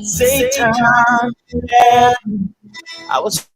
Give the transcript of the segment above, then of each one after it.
Satan, I was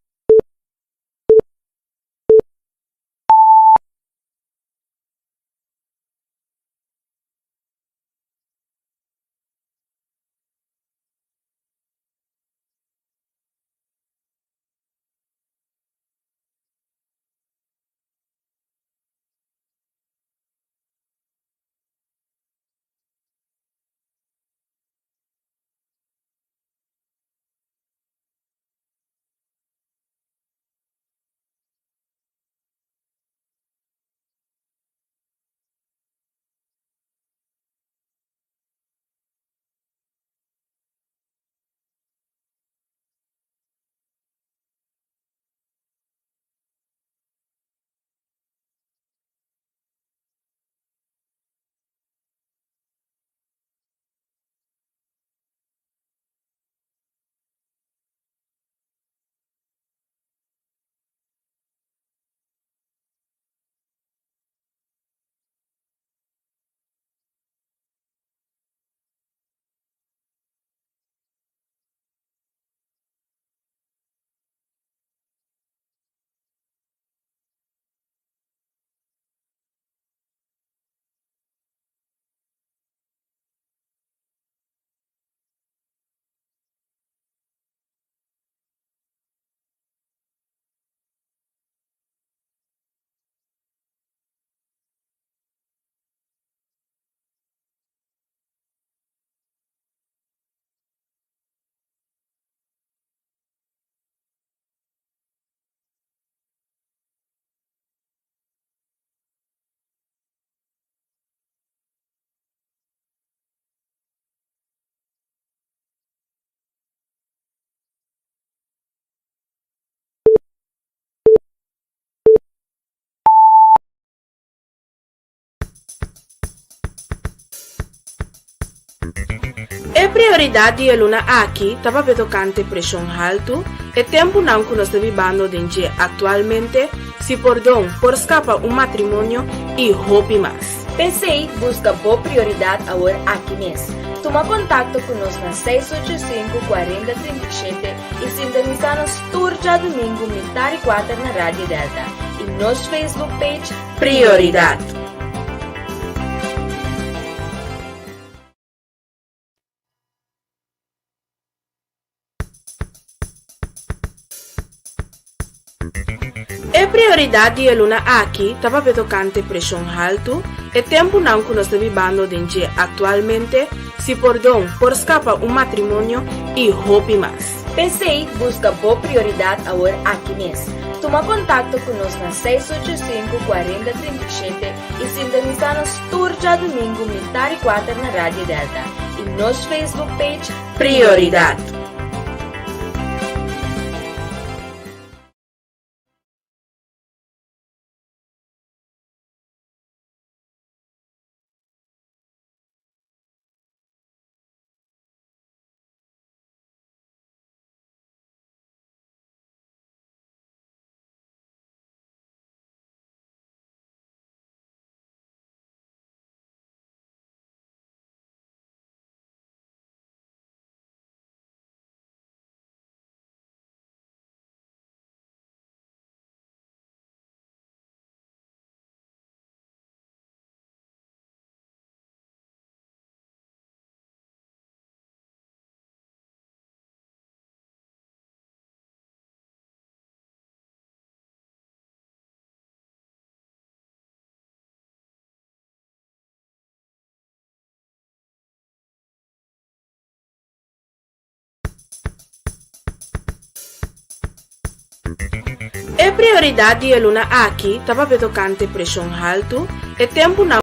E prioridat di e luna aki ta papia tokante preshon haltu, e tempunan ku nos ta bibando den dje aktualmente, si pordon por skapa un matrimonio i hopi mas. P'esei, buska bo prioridat awor aki mes. Tuma kontakto ku nos na seis ocho sinku kuarenta 37 i sintonisá nos tur djadumingu mitar i kuater na Radio Delta i nos Facebook page Prioridat. E prioridat di e luna aki ta papia tokante preshon haltu, e tempunan ku nos ta bibando den dje aktualmente, si pordon por skapa un matrimonio i hopi mas. P'esei, buska bo prioridat awor aki mes. Tuma kontakto ku nos na seis ocho sinku kuarenta 37 i sintonisá nos tur djadumingu mitar i kuater na Radio Delta i nos Facebook page Prioridat. E prioridat di e luna aki ta papia tokante preshon haltu, e tempunan.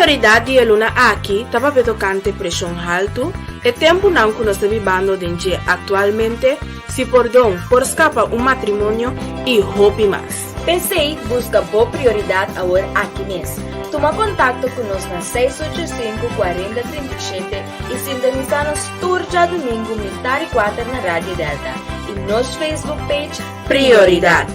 prioridat di e luna aki ta papia tokante preshon haltu, e tempunan ku nos ta bibando den dje aktualmente, si pordon por skapa un matrimonio i hopi mas. P'esei, buska bo prioridat awor aki mes. Tuma kontakto ku nos na 685 40 37 i sintonisá nos tur djadumingu mitar i kuater na Radio Delta i nos Facebook page Prioridat.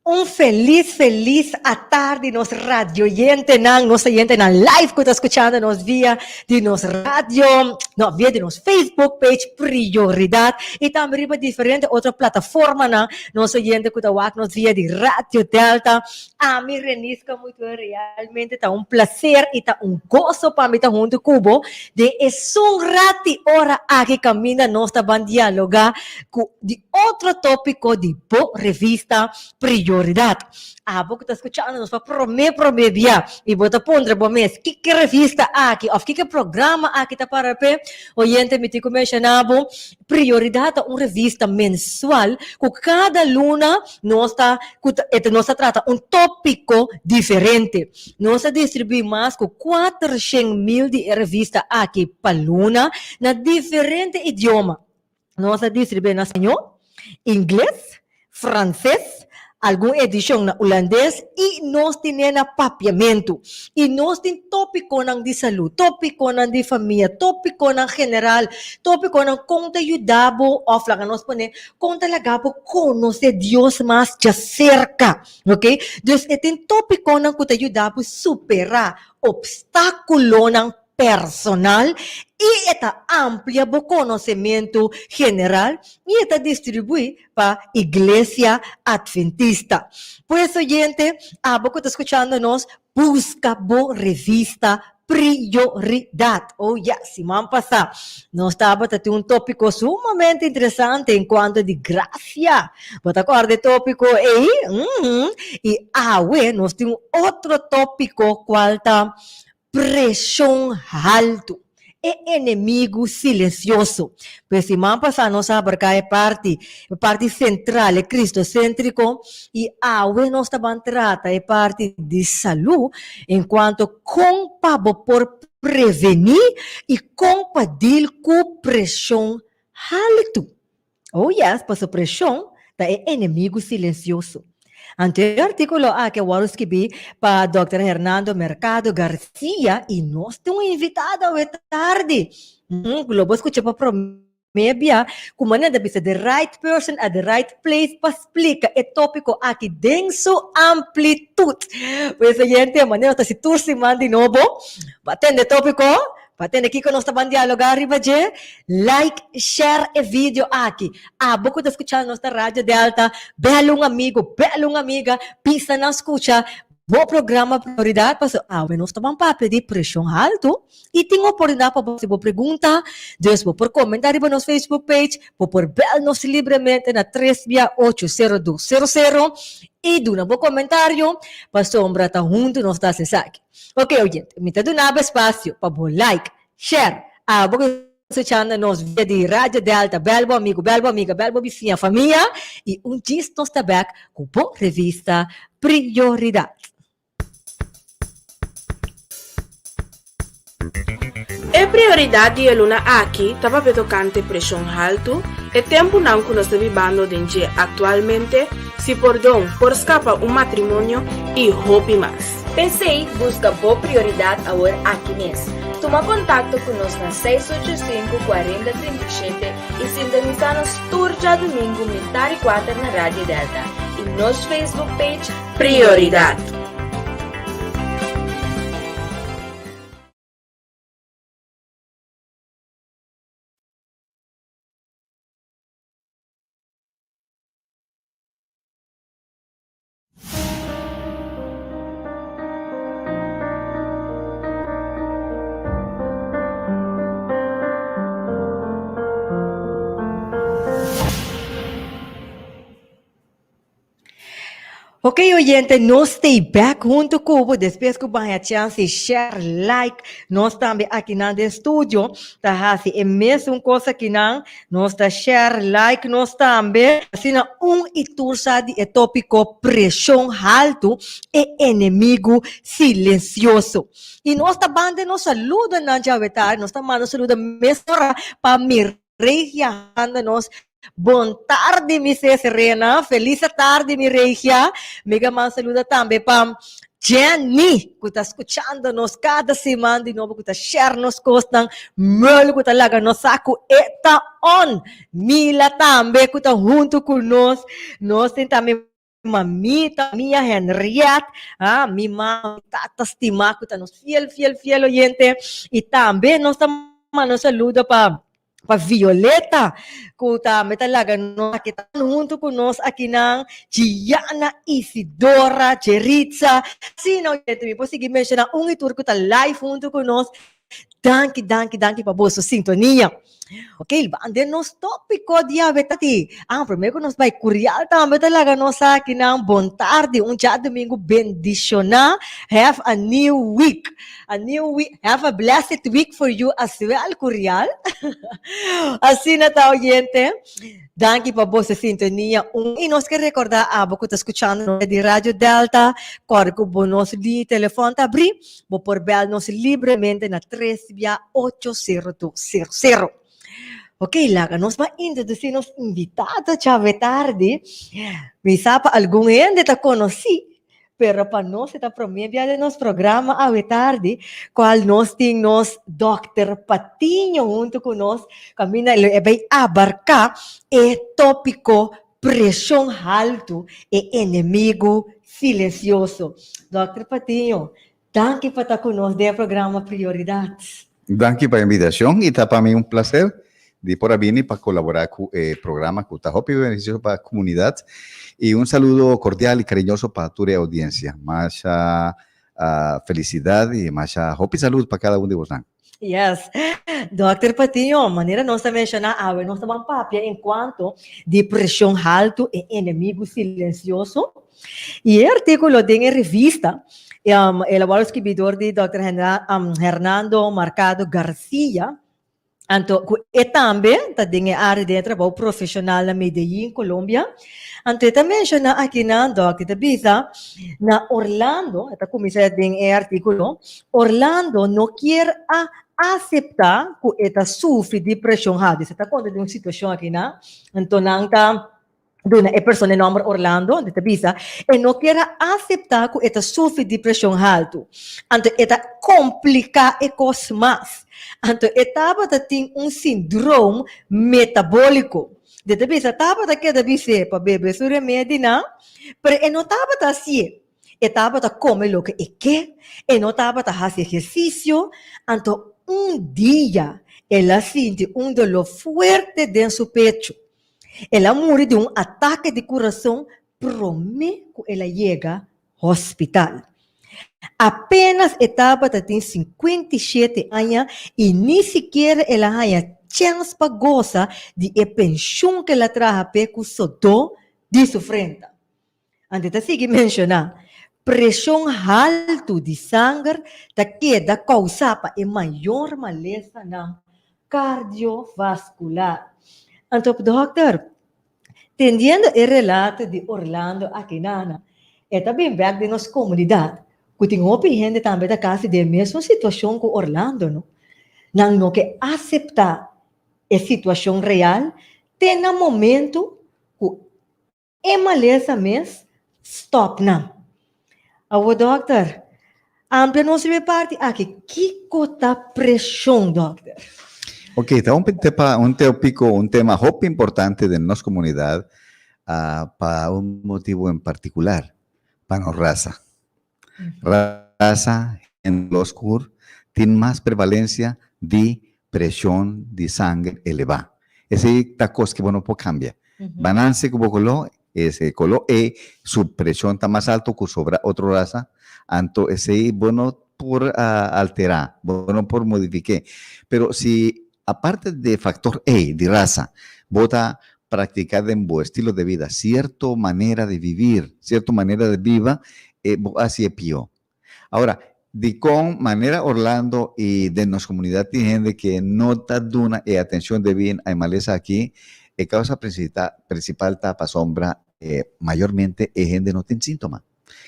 Un felis felis atardi nos radioyentenan, nos oyentenan live ku ta skuchando nos via di nos radio, no, via di nos Facebook page Prioridat i tambe riba diferente otro plataformanan, nos oyente ku ta wak nos via di Radio Delta. Ami Renisca Mutua realmente ta un placer i ta un goso pa mi ta huntu ku bo den esun rati ora aki kaminda nos ta ban dialoga ku di otro tópiko di bo revista Prioridat. Abo ku ta skuchando nos pa promé promé bia i bo ta puntra bo mes kiko e revista aki òf kiko e programa aki ta para p'e, oyente mi tin ku menshoná bo Prioridat ta un revista mensual ku kada luna nos ta ku ta e nos ta trata un tópiko diferente. Nos a distribuí mas ku 400,000 di e revista aki pa luna na diferente idioma. Nos a distribuí na spañó, ingles, franses, algun edishon na ulandes i nos tin'é na papiamentu. I nos tin tópikonan di salú, tópikonan di famia, tópikonan general, tópikonan kon ta yuda bo òf laga nos pone kon ta laga bo konosé Dios mas djaserka, oke. Dus e tin tópikonan ku ta yuda bo superá opstákulonan personal i e ta amplia bo konosementu general i e ta distribuí pa Iglesia Adventista. Pues oyente, abo ku ta skuchando nos, buska bo revista Prioridat. Oh ya, siman pasá nos tabata tin un tópiko sumamente interesante en kuanto di grasia. Bo ta kòrda e tópiko ei? Uhum. I awe nos tin un otro tópiko kual ta Preshon haltu, e enemigu silensioso. Pues siman pasá nos a abarká e parti, e parti sentral, e kristoséntriko, i awe nos ta ban trata e parti di salú en kuanto kon pa bo por prevení i kon pa dil ku preshon haltu. Oh yes, paso preshon ta e enemigu silensioso. Anto e artíkulo aki a wòrdu skibí pa Dòkter Hernando Mercado Garcia i nos tin un invitado awe tardi. Lo bo skucha pa promé bia ku manera ta bisa the right person at the right place pa splika e tópiko aki den su amplitut. Pues oyente, manera nos ta hasi tur siman di nobo, bo a tende e tópiko? Pa tende kiko nos ta ban dialogá riba dje, like, share e video aki. Abo ku ta skuchando nos na Radio Delta, bèl un amigu, bèl un amiga, bisa nan skucha bo programa Prioridat pasobra awe nos ta ban papia di preshon haltu i tin oportunidat pa bo hasi bo pregunta. Dus bo por komentá riba nos Facebook page, bo por bèl nos libremente na tres bia ocho sero dos sero sero i duna bo komentario pasobra ta huntu nos ta hasi esaki. Ok oyente, mi ta duna bo espacio pa bo like, share, abo ku ta escuchando nos via di Radio Delta, bel bo amigo, bel bo amiga, bel bo bisiña, famia y un djis nos ta bek ku bo revista Prioridad. E prioridat di e luna aki ta papia tokante preshon haltu, e tempunan ku nos ta bibando den dje aktualmente, si pordon por skapa un matrimonio i hopi mas. P'esei, buska bo prioridat awor aki mes. Tuma kontakto ku nos na 685 40 37 i sintonisá nos tur djadumingu mitar i kuater na Radio Delta i nos Facebook page Prioridat. Ok oyente, nos stay back hunto ku bo despues ku bo haña chance di share, like. Nos tambe akinan den studio ta hasi e mesun kos akinan. Nos ta share, like nos tambe. Asina un i tur sa di e topiko preshon haltu, e enemigu silensioso. I nos ta ban den nos saludonan djawetar, nos ta manda saludo mesora pa Mireia manda nos bon tardi mi ses Rena, felis tardi mi Regia. Mi ga manda saludo tambe pa Jenny ku ta skuchando nos kada siman di nobo ku ta share nos kosnan, Merle ku ta laga nos sa ku e ta on, Mila tambe ku ta huntu ku nos, nos tin tambe Mamita, mia Henriette, ah, mi mama, mi tata stimá ku ta nos fiel, fiel, fiel oyente. I tambe nos ta manda un saludo pa pa Violeta, ku tambe ta laga nos aki tan huntu ku nos akinan, Gianna, Isidora, Jeritza. Asina oyente, mi por sigui menshoná un i tur ku ta live huntu ku nos. Danki, danki, danki pa boso sintonia. Ok, ban den nos tópiko di awe tati. Ah, promé ku nos bai Curial tambe ta laga nos aki nan. Bon tardi, un djadumingu bendishoná. Have a new week. A new week, have a blessed week for you as well, Curial. Asina ta oyente. Danki pa boso sintonia. Un i nos ke rekordá abo ku ta skuchando nos di Radio Delta, kòrda ku bo nos liña di telefòn ta abrí. Bo por bel nos libremente na tres bia ocho sero dos sero sero. Ok, laga nos ban introducí nos invitado djawe tardi. Mi sa pa algun hende ta conocí, pero pa nos e ta prome bia den nos programa awe tardi, cual nos tin nos Dòkter Patiño hunto cu nos, caminda lo e bay abarca e topico Preshon haltu, e enemigu silensioso. Dòkter Patiño, danki pa ta ku nos den e programa Prioridat. Danki pa e invitashon i ta pa mi un plaser di por a bini pa kolaborá ku e programa ku ta hopi benefisioso pa komunidat. I un saludo kordial i kariñoso pa tur e oudiensia. Masha felisidat i masha hopi salud pa kada un di bosnan. Yes. Dòkter Patiño, manera nos a menshoná awe, nos ta ban papia en kuanto di preshon haltu, e enemigu silensioso. I e artíkulo den e revista, el a wòrdu skibí dor di dòkter Hernando Marcado Garcia, Anto ku e tambe ta den e área den e trabou profeshonal na Medellín, Colombia. Anto e ta menshoná akinan, dòk, e ta bisa, na Orlando, e ta kuminsá den e artíkulo, Orlando no kier a aseptá ku e ta sufri di preshon haltu. E ta konta di un situashon akinan, anto nan ta duna e persona e nòmber Orlando, anto e ta bisa, e no kier a aseptá ku e ta sufri di preshon haltu. Anto e ta kompliká e kos mas. Anto e tabata tin un sindroom metabóliko. Di ta bisa tabata keda bis'é pa bebe su remedinan, pero e no tabata hasié. E tabata kome loke e ke, e no tabata hasi ehersisio. Anto un dia el a sinti un doló fuerte den su pechu. El a muri di un atake di kurason promé ku el a yega hospital. Apenas e tabata tin 57 aña i ni sikiera el a haña chèns pa gosa di e penshun ku el a traha p'e ku sodó di su frenta. Anto e ta sigui menshoná, Preshon haltu di sanger ta keda kousá pa e mayor malesanan kardiovaskular. Anto dòkter, tendiendo e relato di Orlando akinana, e ta bin bèk den nos komunidat ku tin hopi hende tambe ta kasi den e mesun situashon ku Orlando, no? Nan no ke aseptá e situashon real te na momentu ku E malesa mes stop nan. Awor dokter, amplia nos riba e parti aki, kiko ta preshon dokter? Ok, ta un tepa, un tópiko, un tema hopi importante den nos komunidat pa un motibu en partikular, pa nos rasa. Rasa en lo oscur tin mas prevalencia di presion di sanger eleva. Esey ta cos cu bo no por cambia. Ba nace cu bo colo, ese colo ey su presion ta mas alto cu sobra otro rasa, anto esey bo no por altera, bo no por modifique. Pero si aparte di factor ey di rasa bo ta. practica den bo estilo de vida, cierto manera de vivir, cierto manera de biba, eh, bo haci e pio. Ahora, dicon manera Orlando y den nos comunidad tin hende que no ta duna e atencion debi na e malesa aki, e causa principal ta pasobra eh, mayormente e hende no tin sintoma.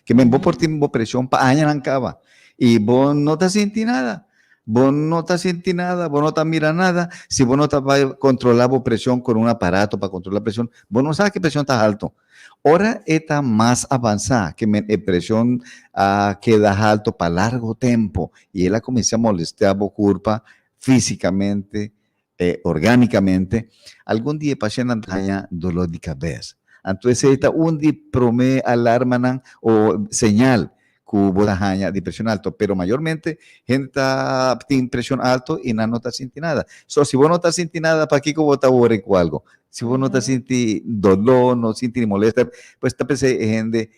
Ke men bo por tin bo preshon pa añanan kaba i bo no ta sinti nada. Bo no ta sinti nada, bo no ta mira nada. Si bo no ta bai kontrolá bo preshon kon un aparato pa kontrolá preshon, bo no sa ke preshon ta haltu. Ora e ta mas avansá, ke men e preshon a keda haltu pa largo tempu i el a kuminsá molestiá bo kurpa físikamente, orgánikamente, algun di e pashentnan ta haña doló di kabes. Anto esei ta un di promé alarmanan o señal ku bo ta haña di preshon alto. Pero mayormente hende ta tin preshon alto i nan no ta sinti nada. So, si bo no ta sinti nada, pakiko bo ta wori ku algo? Si bo no ta sinti doló, no sinti ni molester, pues ta p'esei e hende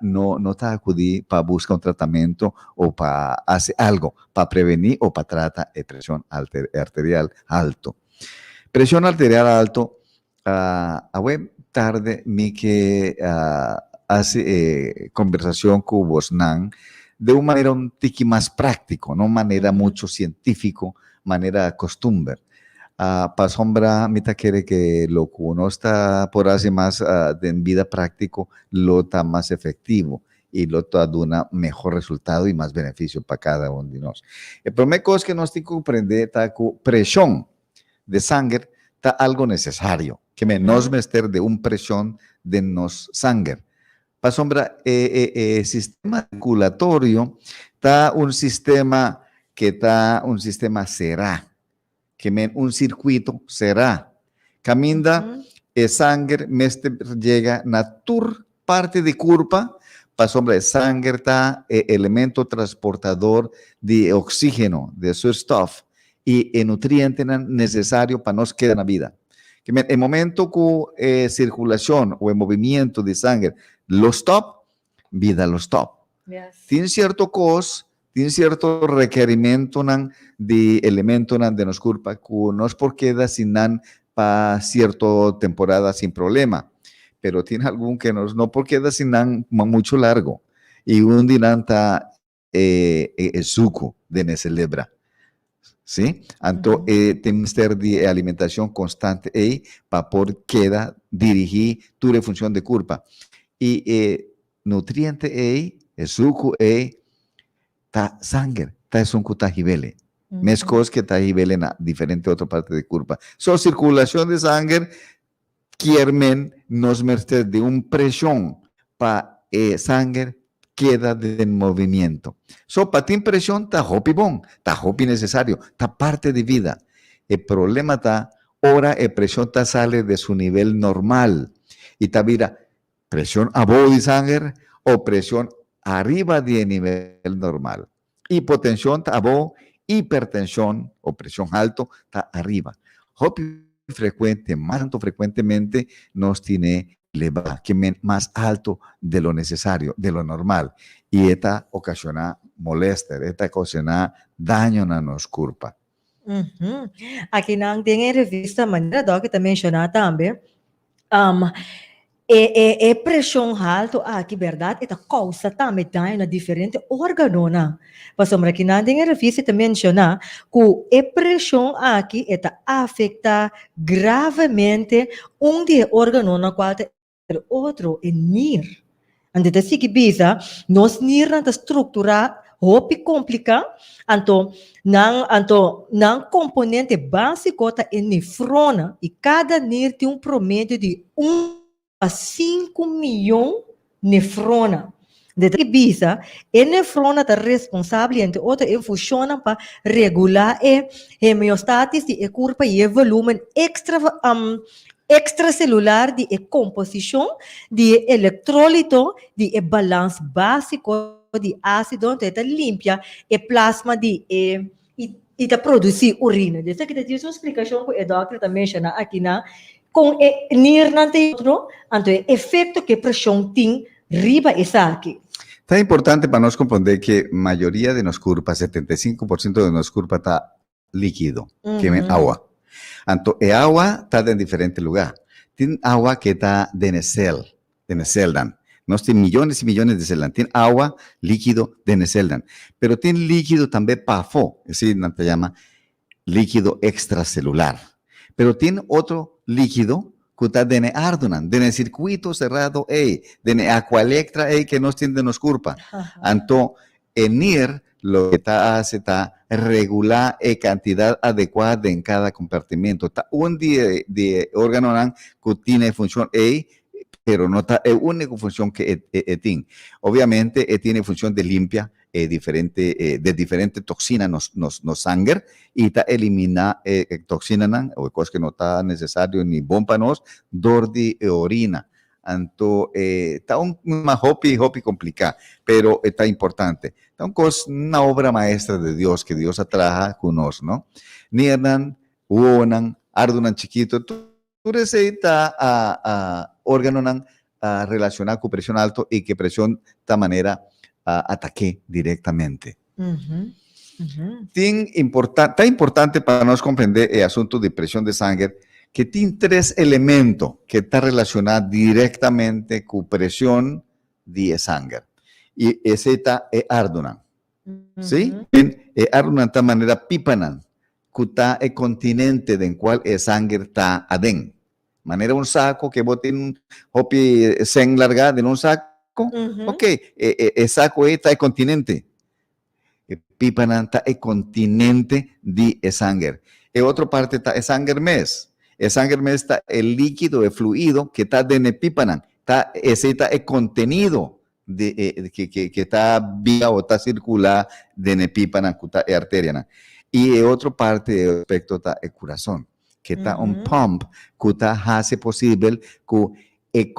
no no ta akudí pa buska un tratamentu o pa hasi algo pa prevení o pa trata e preshon arterial alto. Preshon arterial alto, awe tarde mi ke hasi e kombersashon ku bosnan den un manera un tiki mas práktiko, no manera muchu sientífiko manera kostumber. Pasobra mi ta kere ke lo ku nos ta por hasi mas den bida práktiko lo ta mas efektivo i lo ta duna mehor resultado i mas benefisio pa kada un di nos. E promé kos ke nos tin ku komprendé ta ku preshon di sanger ta algu nesesario. Ke men nos mester di un preshon den nos sanger. Pasobra e e sistema sirkulatorio ta un sistema ke ta un sistema será. Ke men un sirkuito será. Kaminda e sanger mester yega na tur parti di kurpa, pasobra e sanger ta e elemento transportador di e oksígeno, di e zuurstof i e nutrientenan nesesario pa nos keda na bida. Ke men e momento ku e sirkulashon o e movimiento di sanger lo stòp, bida lo stòp. Tin sierto kos, tin sierto rekerimentonan di elementonan den nos kurpa ku nos por keda sin nan pa sierto temporada sin problema. Pero tin algun ke nos no por keda sin nan muchu largo. I un di nan ta e e suku den e celebra. Sí? Anto e tin mester di e alimentacion constante ei pa por keda dirigi tur e funcion di curpa. I e nutriente ei, e suku ei, ta sanger, ta esun cu ta hibele. Mescos ke ta hibele na diferente otro parte di curpa. So circulacion di sanger Kier men nos mester di un preshon pa e sanger keda den movimiento. So pa tin preshon ta hopi bon, ta hopi necesario, ta parte di vida. E problema ta ora e preshon ta sali de su nivel normal y ta bira preshon abou di sanger o preshon ariba di e nivel normal. Hipotenshon ta abou, hipertenshon o preshon halto ta ariba. Hopi frekuente, mas tanto frekuentemente nos tine elebá, ke men mas alto de lo nesesario, de lo normal, i e ta okashoná molester, e ta okashoná daño na nos kurpa. Akinan den e revista manera Dòkter ta menshoná tambe, E e e preshon haltu aki bèrdat e ta kousa tambe daño na diferente órganonan. Pasobra kinan den e revista ta menshoná ku e preshon aki e ta afektá gravemente un di e órganonan kual ta entre otro e nir. Anto ta sigui bisa, nos nirnan ta strukturá hopi kompliká, anto nan anto nan komponente básiko ta e nefrona i kada nir tin un promedio di un pa sinku miyon nefrona. De ta bisa, e nefrona ta responsabel entre otro e funshonnan pa regulá e hemeostatis di e kurpa i e volúmen ekstra ekstraselular di e komposishon di e elektrólito di e balans básiko di ásido, anto e ta limpia e plasma di e i ta produsí urina. Di esaki ta djis un splikashon ku e dòkter ta menshoná akinan kon e nirnan ta otro, anto e efekto ku e preshon tin riba esaki. Ta importante pa nos komprondé ke mayoria di nos kurpa, 75 por siento di nos kurpa ta líkido, ke men awa. Anto e awa ta den diferente lugá. Tin awa ku ta den e sel, den e selnan. Nos tin miyones i miyones di selnan. Tin awa líkido den e selnan. Pero tin líkido tambe pafó, esei nan ta yama líkido ekstraselular. Pero tin otro líkido ku ta den e ardunan, den e sirkuito serado ei, den e akualektra ei ke nos tin den nos kurpa. Anto e nir loke ta hasi ta regulá e kantidat adekuá den kada kompartimento. Ta un di e di e órganonan ku tin e funshon ei, pero no ta e úniko funshon ke e e tin. Obiamente e tin e funshon di limpia e diferente e de diferente toksina nos nos nos sanger i ta eliminá e e toksinanan o e kos ku no ta nesesario ni bon pa nos dor di e orina. Anto e ta un tema hopi hopi kompliká, pero e ta importante. Ta un kos, una obra maestra de Dios ke Dios a traha ku nos, no? Niernan, wowonan, ardunan chikito, tur esei ta órganonan relashoná ku preshon alto i ke preshon ta manera atak'é direktamente. Tin importa, ta importante pa nos comprende e asunto di presion di sanger ke tin tres elemento ke ta relaciona directamente cu presion di e sanger. Y esey ta e ardunan. Si? E ardunan ta manera pipanan cu ta e continente den cual e sanger ta aden. Manera un saco ke bo tin hopi sèn largá den un saco. Ok, e, e saco ei ta e continente. E pipanan ta e continente di e sanger. E otro parte ta e sanger mes. E sanger mes ta e líkido, e fluido ke ta den e pipanan. Ta, esei ta e contenido di e, ke, ke, ke ta bia o ta circulá den e pipanan ku ta e arterianan. I e otro parte, e aspecto ta e curason. Ke ta un pump ku ta hasi posibel ku e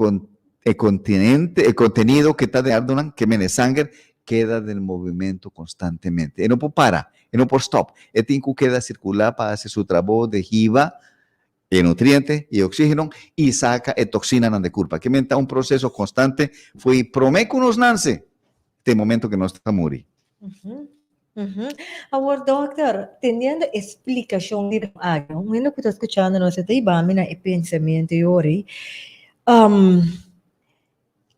e kontinente, e kontenido ke ta den ardunan, ke mene sanger, keda den movimento konstantemente. E no por para, e no por stòp. E tin ku keda sirkulá pa hasi su trabou de hiba e nutriente i e oksígeno i saka e toksinanan de kurpa. Ke men ta un proseso konstante fo'i promé ku nos nanse te momento ku nos ta muri. Awor dokter, teniendo e splikashon di aki, un hende ku ta skuchando nos e ta hiba mi na e pensamentu i ora ei,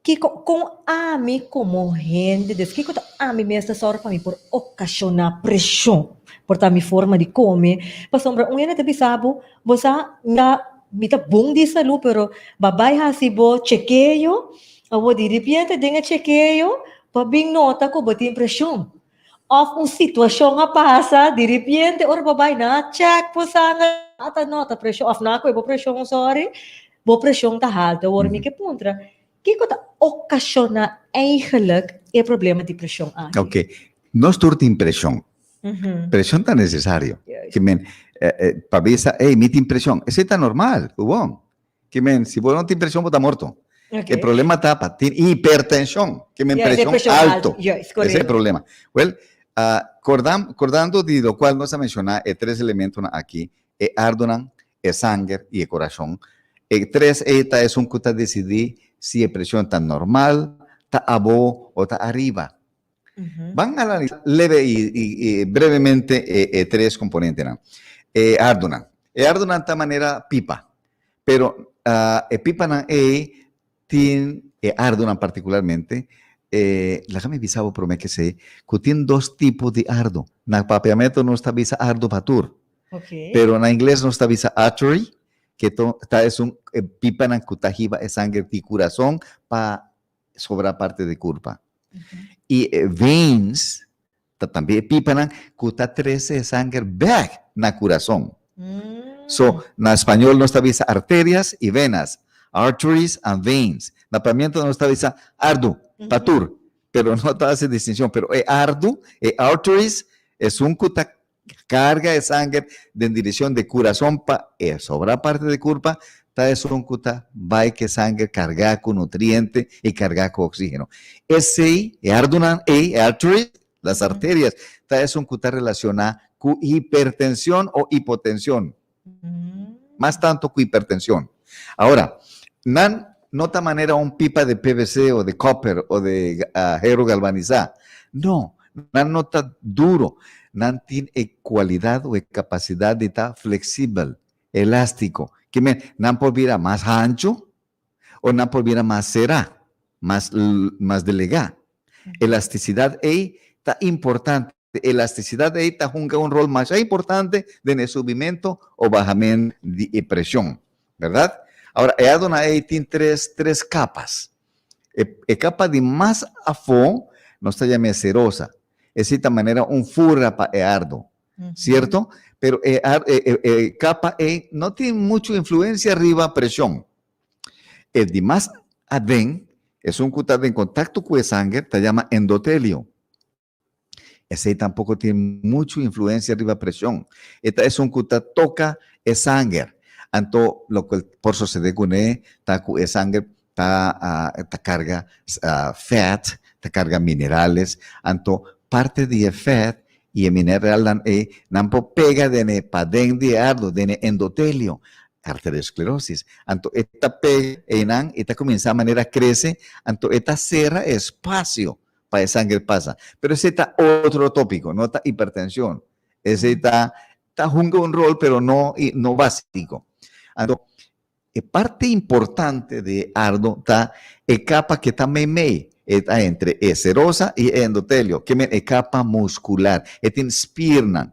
kiko kon ami komo hende, dus kiko ta ami mes ta sòru pa mi por okashoná preshon? Por ta mi forma di kome, pasobra un hende ta bisa bo, bo sa mi ta bon di salú pero bo a bai hasi bo chekeo, awor di ripiente den e chekeo Bo a bin nota ku bo tin preshon? Òf un situashon a pasa diripiente ora bo bai nan a chèk bo sanger a ta nota preshon òf nan a kohe bo preshon sòri, bo preshon ta haltu. Awor mi ke puntra, kiko ta okashoná eigenlik e problema di preshon aki? Oke, nos tur tin preshon. Preshon ta nesesario. Ke men, pa bisa, ey, mi tin preshon, esei ta normal, gewoon. Ke men, si bo no tin preshon, bo ta morto. Okay. E problema ta pa tin hipertension, ke men Juist, preshon preshon alto. alto. Juist, Ese correcto. es el problema. Well, uh, cordam, cordando di lo cual nos a menciona e tres elementonan aki, e ardonan, e sanger y e corazon. E tres ei ta esun cu ta decidi si e preshon ta normal, ta abo o ta ariba. Ban analiza leve y, y, y brevemente e, e tres componentenan. E ardonan. E ardonan ta manera pipa. Pero uh, e pipanan ei tin, e ardonan particularmente, eh, laga mi bisa bo prome que se, ku tin dos tipo di ardo. Na papiamento nos ta bisa ardo pa tur. Okay. Pero na ingles nos ta bisa artery, que to, ta es un eh, pipanan ku ta hiba e sanger di corazón pa sobra parte di kurpa. I e veins ta tambe e pipanan ku ta trese e sanger bèk na kurason. So, na spañol nos ta bisa arterias i venas, arteries and veins. Na papiamento nos ta bisa ardu, pa tur, pero no ta hasi distinshon. Pero e ardu, e arteries, esun ku ta Carga e sanger den direccion de curazon pa e sobra parte de curpa ta esun cu ta bay cu e sanger carga cu nutriente y carga cu oxigeno. Esey, e ardunan ey, e arteries, las arterias, ta esun cu ta relaciona cu hipertension o hipotension. Mas tanto cu hipertension. Ahora, nan no ta manera un pipa de PVC o de copper o de hero galvanizá. No, nan no ta duro. Nan tin e cualidad o e capacidad di ta flexibel, elástico. Ke men, nan por bira mas hanchu o nan por bira mas será, mas, mas delegá. Elastisidat ei ta importante. Elastisidat ei ta hunga un rol masha importante den e subimentu o bahamentu di e preshon, bèrdat? Awor, e adona ei tin tres, tres kapas. E, e kapa di mas afó nos ta yam'é serosa. Esei ta manera un furra pa e ardo, sierto? Pero e, e, e, e kapa ei no tin muchu influensia riba preshon. E di mas aden, esun ku ta den kontakto ku e sanger, ta yama endotelio. Esei tampoko tin muchu influensia riba preshon. E ta esun ku ta toka e sanger. Anto loke por sosede kuné ta ku e sanger ta ta karga fèt, ta karga minerales. Anto parti di e fèt i e mineralnan ei nan por pega den e paden di e ardo, den e endotelio, arteriosclerosis. Anto e ta pega einan i ta kuminsá manera krese, anto e ta sera e espasio pa e sanger pasa. Pero esei ta otro tópiko, no ta hipertenshon. Esei ta ta hunga un rol pero no no básiko. Anto e parti importante di e ardo ta e kapa ke ta meimei, e ta entre e serosa i e endotelio, ke men e kapa muskular. E tin spiernan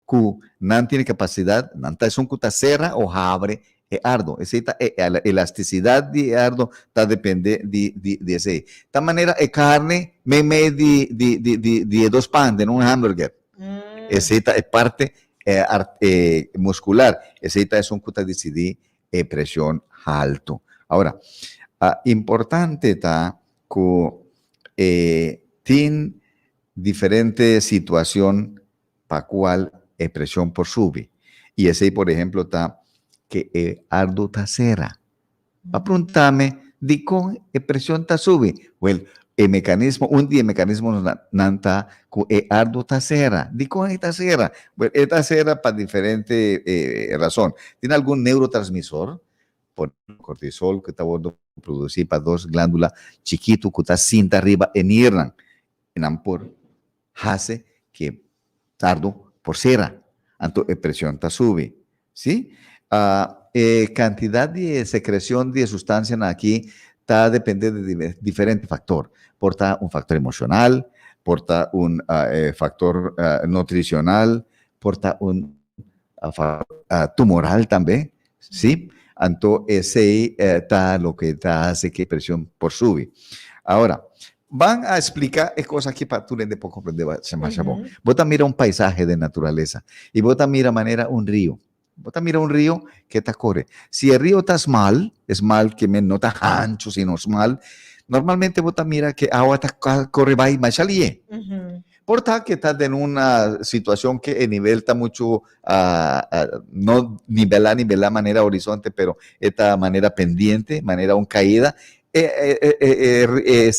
ku nan tin e kapasidat, nan ta esun ku ta sera o habre e ardo. Esei ta e elastisidat di e ardo ta depende di di di esei. Ta manera e karni meimei di di di di di e dos pan den un hamburger. Esei ta e parte e muskular. Esei ta esun ku ta disidí e preshon haltu. Ahora, importante ta ku e tin diferente situashon pa cual e presion por subi. Y esey por ehemplo ta ke e ardu ta cera. Pa preguntame dicon e presion ta subi? Wel, e mecanismo, un di e mecanismonan ta cu e ardu ta cera. Dicon e ta cera? Wel, e ta cera pa diferente razon. Tin algun neurotransmisor, por cortisol, cu ta wordo produci pa dos glandula chikito cu ta sinta riba e nirnan. E nan por Hase ke tardo por sera, anto e presion ta subi. Si? E kantidat di e sekresion di e sustansianan aki ta depende di diferente faktor. Por ta un faktor emoshonal, por ta un faktor nutrisional, por ta un faktor tumoral tambe. Si? Anto esei ta loke ta hasi ke presion por subi. Ahora, ban a splika e kos aki pa tur hende por komprende masha bon. Bo ta mira un paisahe den naturalesa i bo ta mira manera un rio. Bo ta mira un rio ke ta kore. Si e rio ta smal, smal ke men no ta hanchu sino smal, normalmente bo ta mira ke awa ta kore bai masha lihe. Por ta ke ta den un situacion ke e nivel ta mucho no nivelá nivelá manera horizonte pero e ta manera pendiente, manera un caida, e e e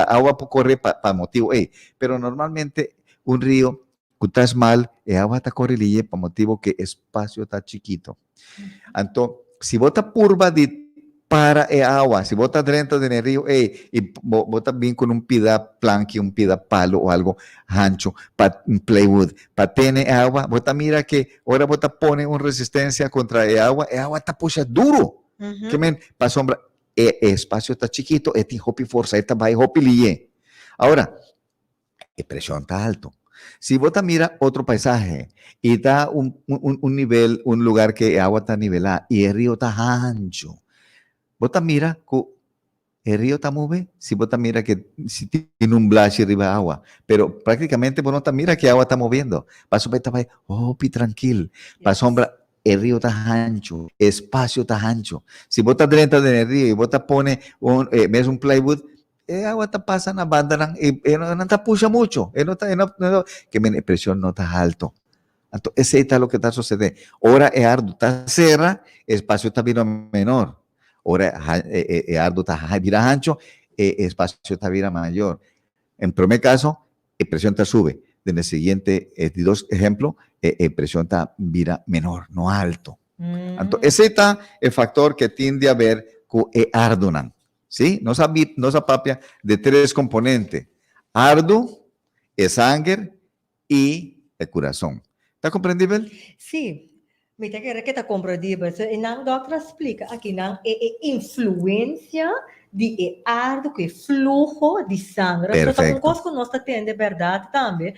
awa por corre pa pa motibo ey. Pero normalmente un rio cu ta smal e awa ta corre liye pa motibo ke espacio ta chikito. Anto, si bo ta purba di para e awa, si bo ta drenta den e rio ei i bo, bo ta bin con un pida planki, un pida palo o algo hancho pa un plywood pa tene e awa, bo ta mira ke ora bo ta pone un resistencia contra e awa, e awa ta pusha duro. Ke men, pasobra e espacio ta chikito, e tin hopi forsa, e ta bai hopi liye. Ahora, E preshon ta alto. Si bo ta mira otro paisahe i ta un, un, un nivel, un lugar ke e awa ta nivelá i e rio ta hanchu, bo ta mira ku e rio ta move? Si bo ta mira ke si tin un blashi riba awa, pero práktikamente bo no ta mira ke awa ta moviendo, pasobra e ta bai hopi trankil, pasobra e rio ta hanchu, e espasio ta hanchu. Si bo ta drenta den e rio i bo ta pone un, e mes un plywood, E awa ta pasa na bandanan i e no ta pusha mucho. E no ta, e no, no, ke men e presion no ta halto. Anto esei ta loke ta sosede. Ora e ardu ta sera, e espacio ta bira menor. Ora e, e, e ardu ta bira hancho, e espacio ta bira mayor. En primer caso, e presion ta sube. Den e siguiente, e di dos ehemplo, e, e presion ta bira menor, no alto. Anto esei ta e factor ke tin di haber ku e ardunan. Sí, nos a nos a papia de tres componente, ardu, e sanger y e curason. Ta comprendibel? Sí. Mi ta kere ke ta komprendibel. So e nan dòkter a splika akinan e e influensia di e ardu ku e fluho di sanger. So ta un Perfecto. kos ku nos ta tende bèrdat tambe,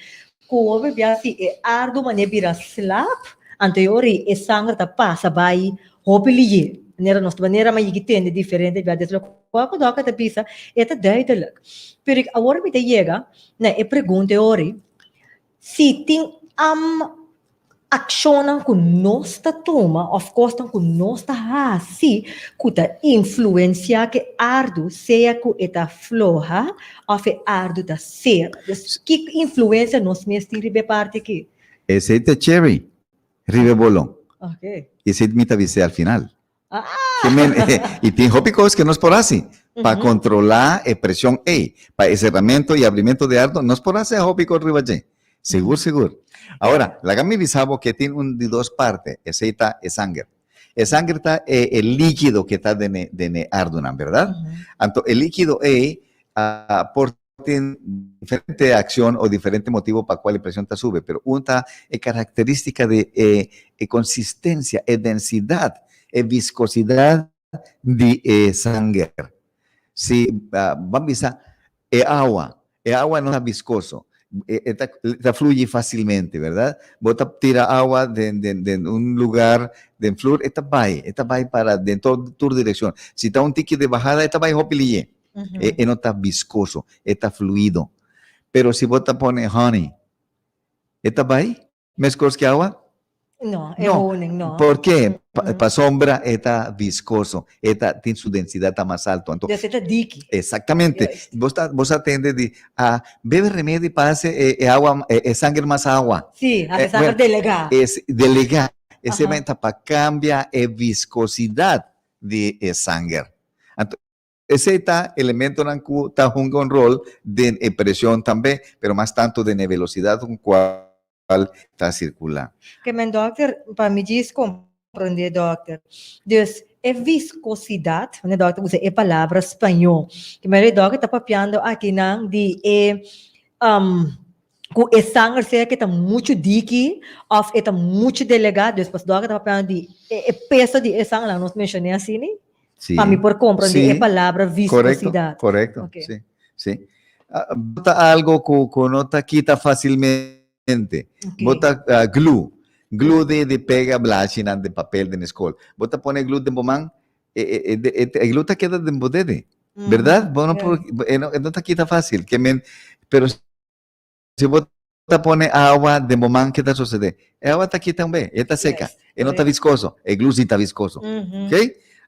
ku hopi bia si e ardu manera bira slap, anto e ora ei e sanger ta pasa bai hopi liye. Manera nos manera mi a yigi tende diferente bia des lokual ku dòkter ta bisa e ta duidelijk. Pero awor mi ta yega na e pregunta e ora ei, Si tin akshonnan ku nos ta tuma òf kosnan ku nos ta hasi ku ta influensiá ku e ardu, sea ku e ta floha òf e ardu ta sera. Dus ki influensia nos mes tin riba e parti aki? Esei ta cherry riba e bolon. Ok. Esei mi ta bis'é al final. Ah! Ke men, i tin hopi kos ke nos por hasi pa kontrolá e preshon ei, pa e serramento i abrimento di ardo, nos por hasi hopi kos riba dje. Sigur, sigur. Ahora, laga mi bisa bo ke tin un di dos parte, esei ta e sanger. E sanger ta e e líkido ke ta den e den e ardonan, bèrdat? Anto e líkido ei por tin diferente accion o diferente motibo pa cual e presion ta sube, pero un ta e caracteristica di e e consistencia, e densidad, e viscosidad di e sanger. Si ban bisa e awa, e awa no ta viscoso, e ta ta fluye facilmente, verdad? Bo ta tira awa den den den un lugar den flur e ta bay, e ta bay para den tur direccion. Si ta un tiki de bajada e ta bay hopi liye. E, e no ta viscoso, e ta fluido. Pero si bo ta pone honey, e ta bai meskos ke awa? No, e honing no. Por ke? Pasobra e ta viscoso, e ta tin su densidad ta mas alto. Anto, Dus e ta diki. Exactamente. Bo ta, bo sa tende di, ah, bebe remedi pa hasi e, e awa, e, e sanger mas awa. Sí, hasi sanger delegá. Es, delegá. Esei ta pa cambia e viscosidad di e sanger. Anto, Esei ta elementonan ku ta hunga un rol den e presion tambe, pero mas tantu den e velosidat ku kual ta sirkulá. Ke men dòkter, pa mi djis komprondé dòkter. Dus e viskosidat, wanneer dòkter usa e palabra spañó, ke men e dòkter ta papiando akinan di e ku e sanger sea ke ta muchu diki òf e ta muchu delegá, dus pas dòkter ta papiando di e peso di e sanger, laga nos menshoné asina. Sí. Pa mi por comprende Sí. e palabra viscosidad. Correcto, correcto. Ok. Sí, sí. Ah, bo ta algo ku, ku no ta kita fácilmente. Ok. Bo ta ah, glue. Glue de, de pega blachinan de papel den skol. Bo ta pone glue den bo man, e, e, e, de- e, e glue ta keda den bo dede. Mm. Verdad? Bo no Ja. por, e no, e no ta kita fácil. Ke men, pero Si bo ta pone awa den bo man, ke ta sosodé? E awa ta kita un be, e ta seka, e no ta viskoso, e glu si ta viskoso. Ok?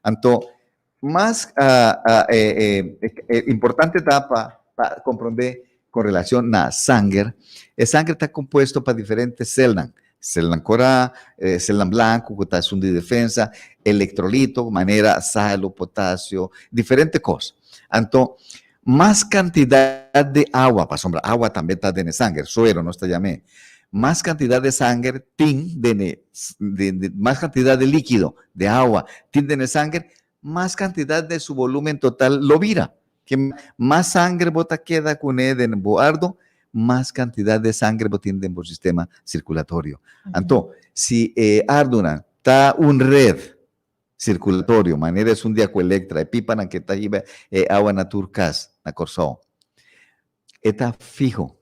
Anto, mas importante ta pa pa komprondé kon relashon na sanger, e sanger ta kompuesto pa diferente selnan, selnan korá, selnan blanku ku ta esun di defensa, elektrolito manera salu, potasio, diferente kos. Anto, Mas kantidat di awa, pasobra awa tambe ta den e sanger, suero nos ta yam'é, mas kantidat di sanger tin den e, mas kantidat di líkido, di awa, tin den e sanger, mas kantidat di su volúmen total lo bira. Ke mas sanger bo ta keda kuné den bo ardo, mas kantidat di sanger bo tin den bo sistema sirkulatorio. Anto, si e ardonan ta un red Sirkulatorio, manera esun di Aqualectra, e pipanan ke ta hiba e awa na tur kas na Kòrsou. E ta fiho,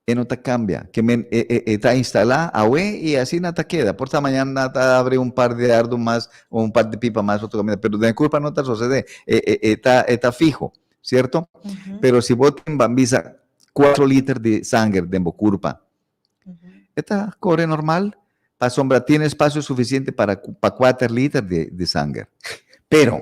e no ta kambia, ke men e e e ta instalá awe i asina ta keda. Por ta mañana ta abri un par di ardu mas o un par di pipa mas otro kaminda, pero den e kurpa no ta sosodé, e e e ta e ta fiho, sierto? Pero si bo tin ban bisa kuatro liter di sanger den bo kurpa, E ta kore normal pasobra tin espacio suficiente para pa kuater liter di di sanger. Pero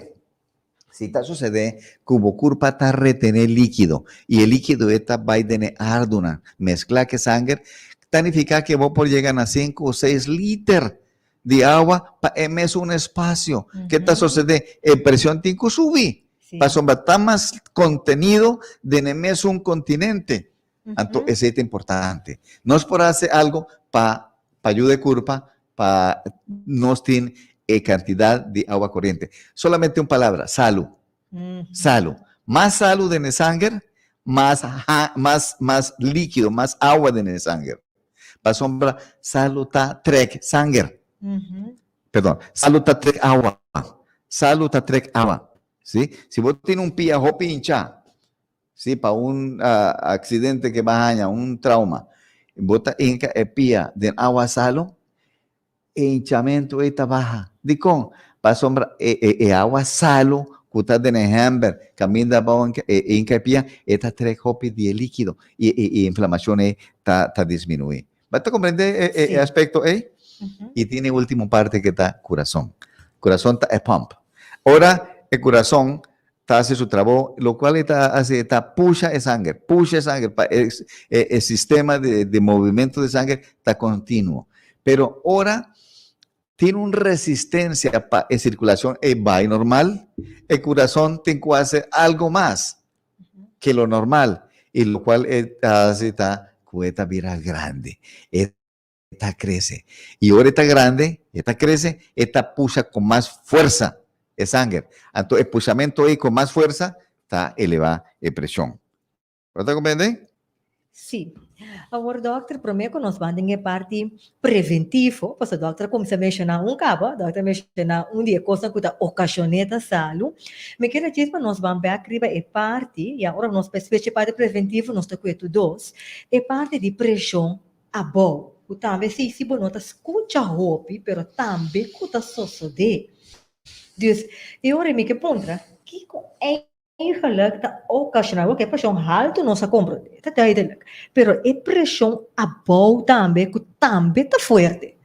si ta sucede cu bo curpa ta retene likido y e likido e ta bay den e ardunan mezcla cu e sanger, ta nifica cu bo por yega na sinku o seis liter di awa pa e mesun espacio. Ke ta sucede? E presion tin cu subi pasobra ta mas contenido den e mesun continente. Anto esei ta importante. Nos por hasi algo pa pa yuda e kurpa pa nos tin e kantidat di awa koriente. Solamente un palabra, salu. Salu. Mas salu den e sanger, mas mas mas líkido, mas awa den e sanger. Pasobra salu ta trek sanger. Perdon, salu ta trek awa. Salu ta trek awa. Si? Si bo tin un pia hopi hinchá, si, pa un aksidente ke bo a haña, un trauma, bo ta hinka e pia den awa salu, e hinchamentu ei ta baha. Dikon? Pasobra e e awa salu ku ta den e hèmber kaminda bo hinka e pia, e ta trek hopi di e líkido i e inflamashon ei ta ta disminuí. Bo ta komprendé e e aspekto ei? I tin e último parti ku ta kurason. Kurason ta e pump. Ora e kurason ta hasi su trabou, lokual e ta hasi e ta pusha e sanger, pusha e sanger pa e e sistema di di movimentu di sanger ta kontinuo. Pero ora tin un resistensia pa e sirkulashon ei bai normal, e kurason tin ku hasi algu mas ke lo normal, i lokual e ta hasi ta ku e ta bira grandi. E ta krese. I ora e ta grandi, e ta krese, e ta pusha ku mas fuersa e sanger. Anto e pushamentu ei ku mas fuersa ta elevá e preshon. Bo ta komprendé? Sí. Awor dòkter, promé ku nos ban den e parti preventivo, pasobra dòkter a kuminsá menshoná un kaba, dòkter a menshoná un di e kosnan ku ta okashoné ta salu. Mi kier a djis pa nos ban bèk riba e parti, ya ora nos switch e parti preventivo nos ta kue tur dos, e parti di preshon abou, ku tambe si si bo no ta skucha hopi, pero tambe ku ta sosodé. Dus, e ora mi ke puntra, kiko eigenlijk ta okashoná? Oke, preshon haltu nos a komprondé, ta duidelijk, pero e preshon abou tambe ku tambe ta fuerte.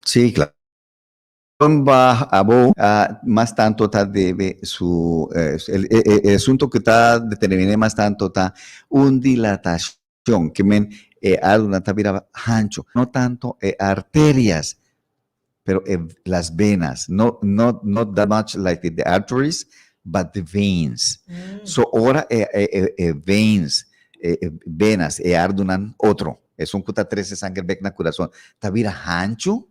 Sí, klaro. Ba abou, mas tanto ta debe su, e asunto ku ta determiné mas tanto ta un dilatashon, ke men e adunan ta bira hancho, no tanto e arterias, pero e las venas, no no not that much like the arteries, but the veins. So ora e e e veins, e venas, e ardunan otro, esun ku ta trese sanger bek na kurason, ta bira hancho,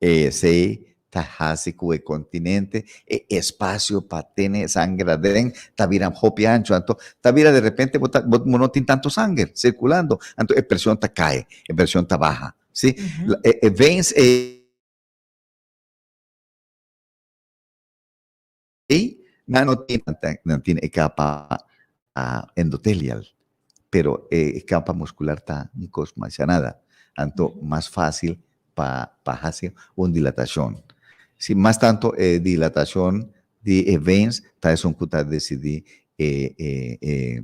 Esei ta hasi ku e kontinente, e espasio pa tene e sanger aden ta bira hopi ancho. Anto ta bira de repente bo ta bo no tin tantu sanger sirkulando, anto e preshon ta kai, e preshon ta baha. Si, e e veins ei nan no tin nan tin e kapa endotelial, pero e kapa muskular ta un kos masha nada. Anto mas fásil pa pa hasi un dilatashon. Si mas tanto e dilatashon di e veins ta esun ku ta desidí e e e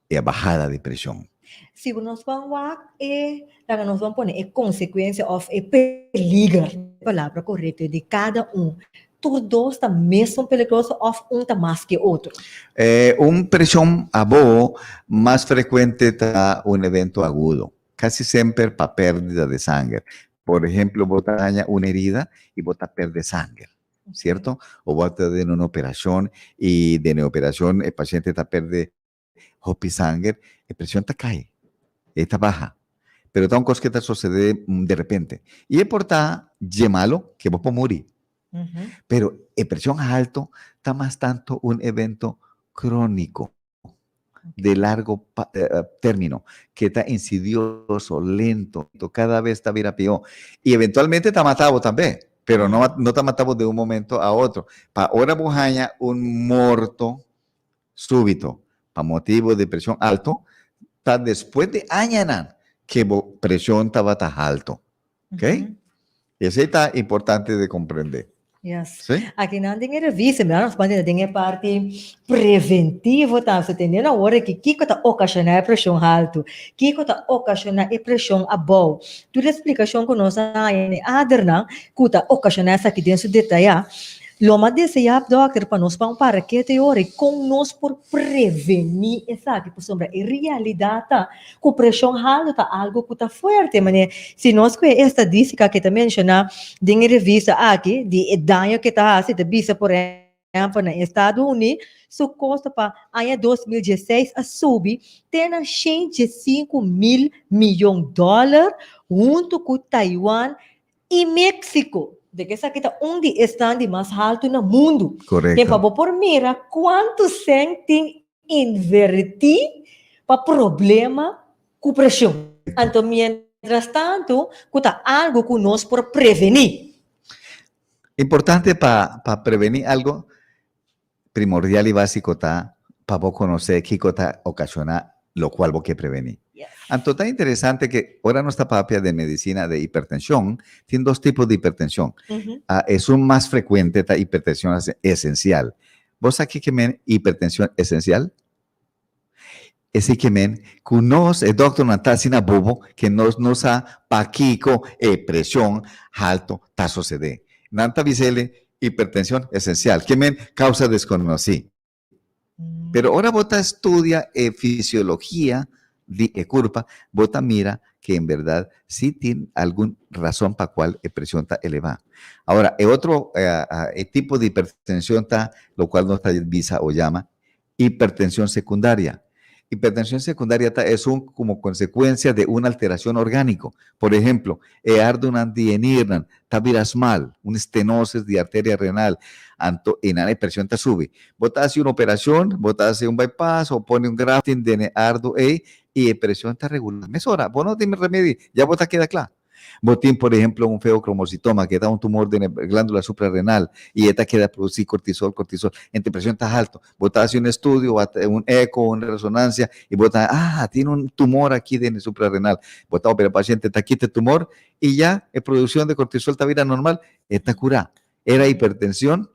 e bahada di preshon. Si nos ban wak e laga nos ban pone e konsekuensia òf e peliger, palabra korekto, di kada un. Tur dos ta mesun peligroso òf un ta mas ke otro? Un preshon abou mas frekuente ta un evento agudo. Casi semper pa pérdida de sanger. Por ehemplo, bo ta haña un herida y bo ta perde sanger, cierto? O bo ta den un operacion y den e operacion e paciente ta perde hopi sanger, e presion ta cay, e ta baha. Pero ta un cos que ta sucede de repente. Y e por ta dje malo que bo por muri. Pero e presion alto ta mas tanto un evento crónico. de largo término, que ta insidioso, lento, cada vez ta bira pió. Y eventualmente ta mata bo tambe, pero no, no ta mata bo de un momento a otro. Pa ora bo haña un morto súbito pa motibo de presión alto, ta después de añanan que bo presión tabata alto. Ok? Esei ta importante de comprende. Yes. Sí? Aki nan den e revista, mira nos manda den e parti preventivo ta so tende na ora ki kiko ta okashoná e preshon haltu, kiko ta okashoná e preshon abou. Tur e splikashon ku nos a haña den e adernan ku ta okashoná esaki den su detayá. Lo m'a deseá dòkter pa nos ban para ketu e ora i kon nos por prevení esaki pasobra e realidat ta Ku preshon haltu ta algu ku ta fuerte, manera si nos ku e estadístika ke ta menshoná den e revista aki di e daño ke ta hasi, ta bisa por ehèmpel na Estado Uní su kosto pa aña 2016 a subi te na 105 mil miyon dòler huntu ku Taiwan i Mexico. De ke esaki ta un di esnan di mas haltu na mundu. Korekto. Pa bo por mira kuantu sèn tin invertí pa problema ku preshon. Anto mientras tanto ku ta algu ku nos por prevení. Importante pa pa prevení algo primordial i básiko ta pa bo konosé kiko ta okashoná lokual bo ke prevení. Anto ta interesante ke ora nos ta papia den medisina de hipertenshon, tin dos tipo di hipertenshon. Esun mas frekuente ta hipertenshon esensial. Bo sa kiko men hipertenshon esensial? Esei ke men ku nos, e dòkternan ta asina bobo ke nos no sa pakiko e preshon halto ta sosede. Nan ta bisa el hipertenshon esensial, ke men kousa deskonosí. Pero ora bo ta studia e fisiologia di e kurpa, bo ta mira ke en bèrdat si tin algun rason pa kual e preshon ta elevá. Ahora, e otro e tipo di hipertenshon ta lokual nos ta bisa o yama Hipertensión secundaria. Hipertensión secundaria ta esun como consecuencia de un alteracion orgánico. Por ejemplo, e ardunan di e nirnan ta bira smal, un stenosis di arteria renal, anto einan e presion ta subi. Bo ta haci un operacion, bo ta haci un bypass o pone un grafting den e ardu ei y e presion ta regula mesora. Bo no tin remedi, ya bo ta keda cla. Bo tin, por ehemplo, un feocromocitoma, ke ta un tumor den e glándula suprarrenal, i e ta keda produsí kortisol, kortisol, ente preshon ta haltu. Bo ta hasi un estudio, un eco, un resonancia, i bo ta, ah, tin un tumor aki den e suprarrenal. Bo ta opera e pashente, ta kita e tumor, i ya e produkshon di kortisol ta bira normal, e ta kurá. Era hipertension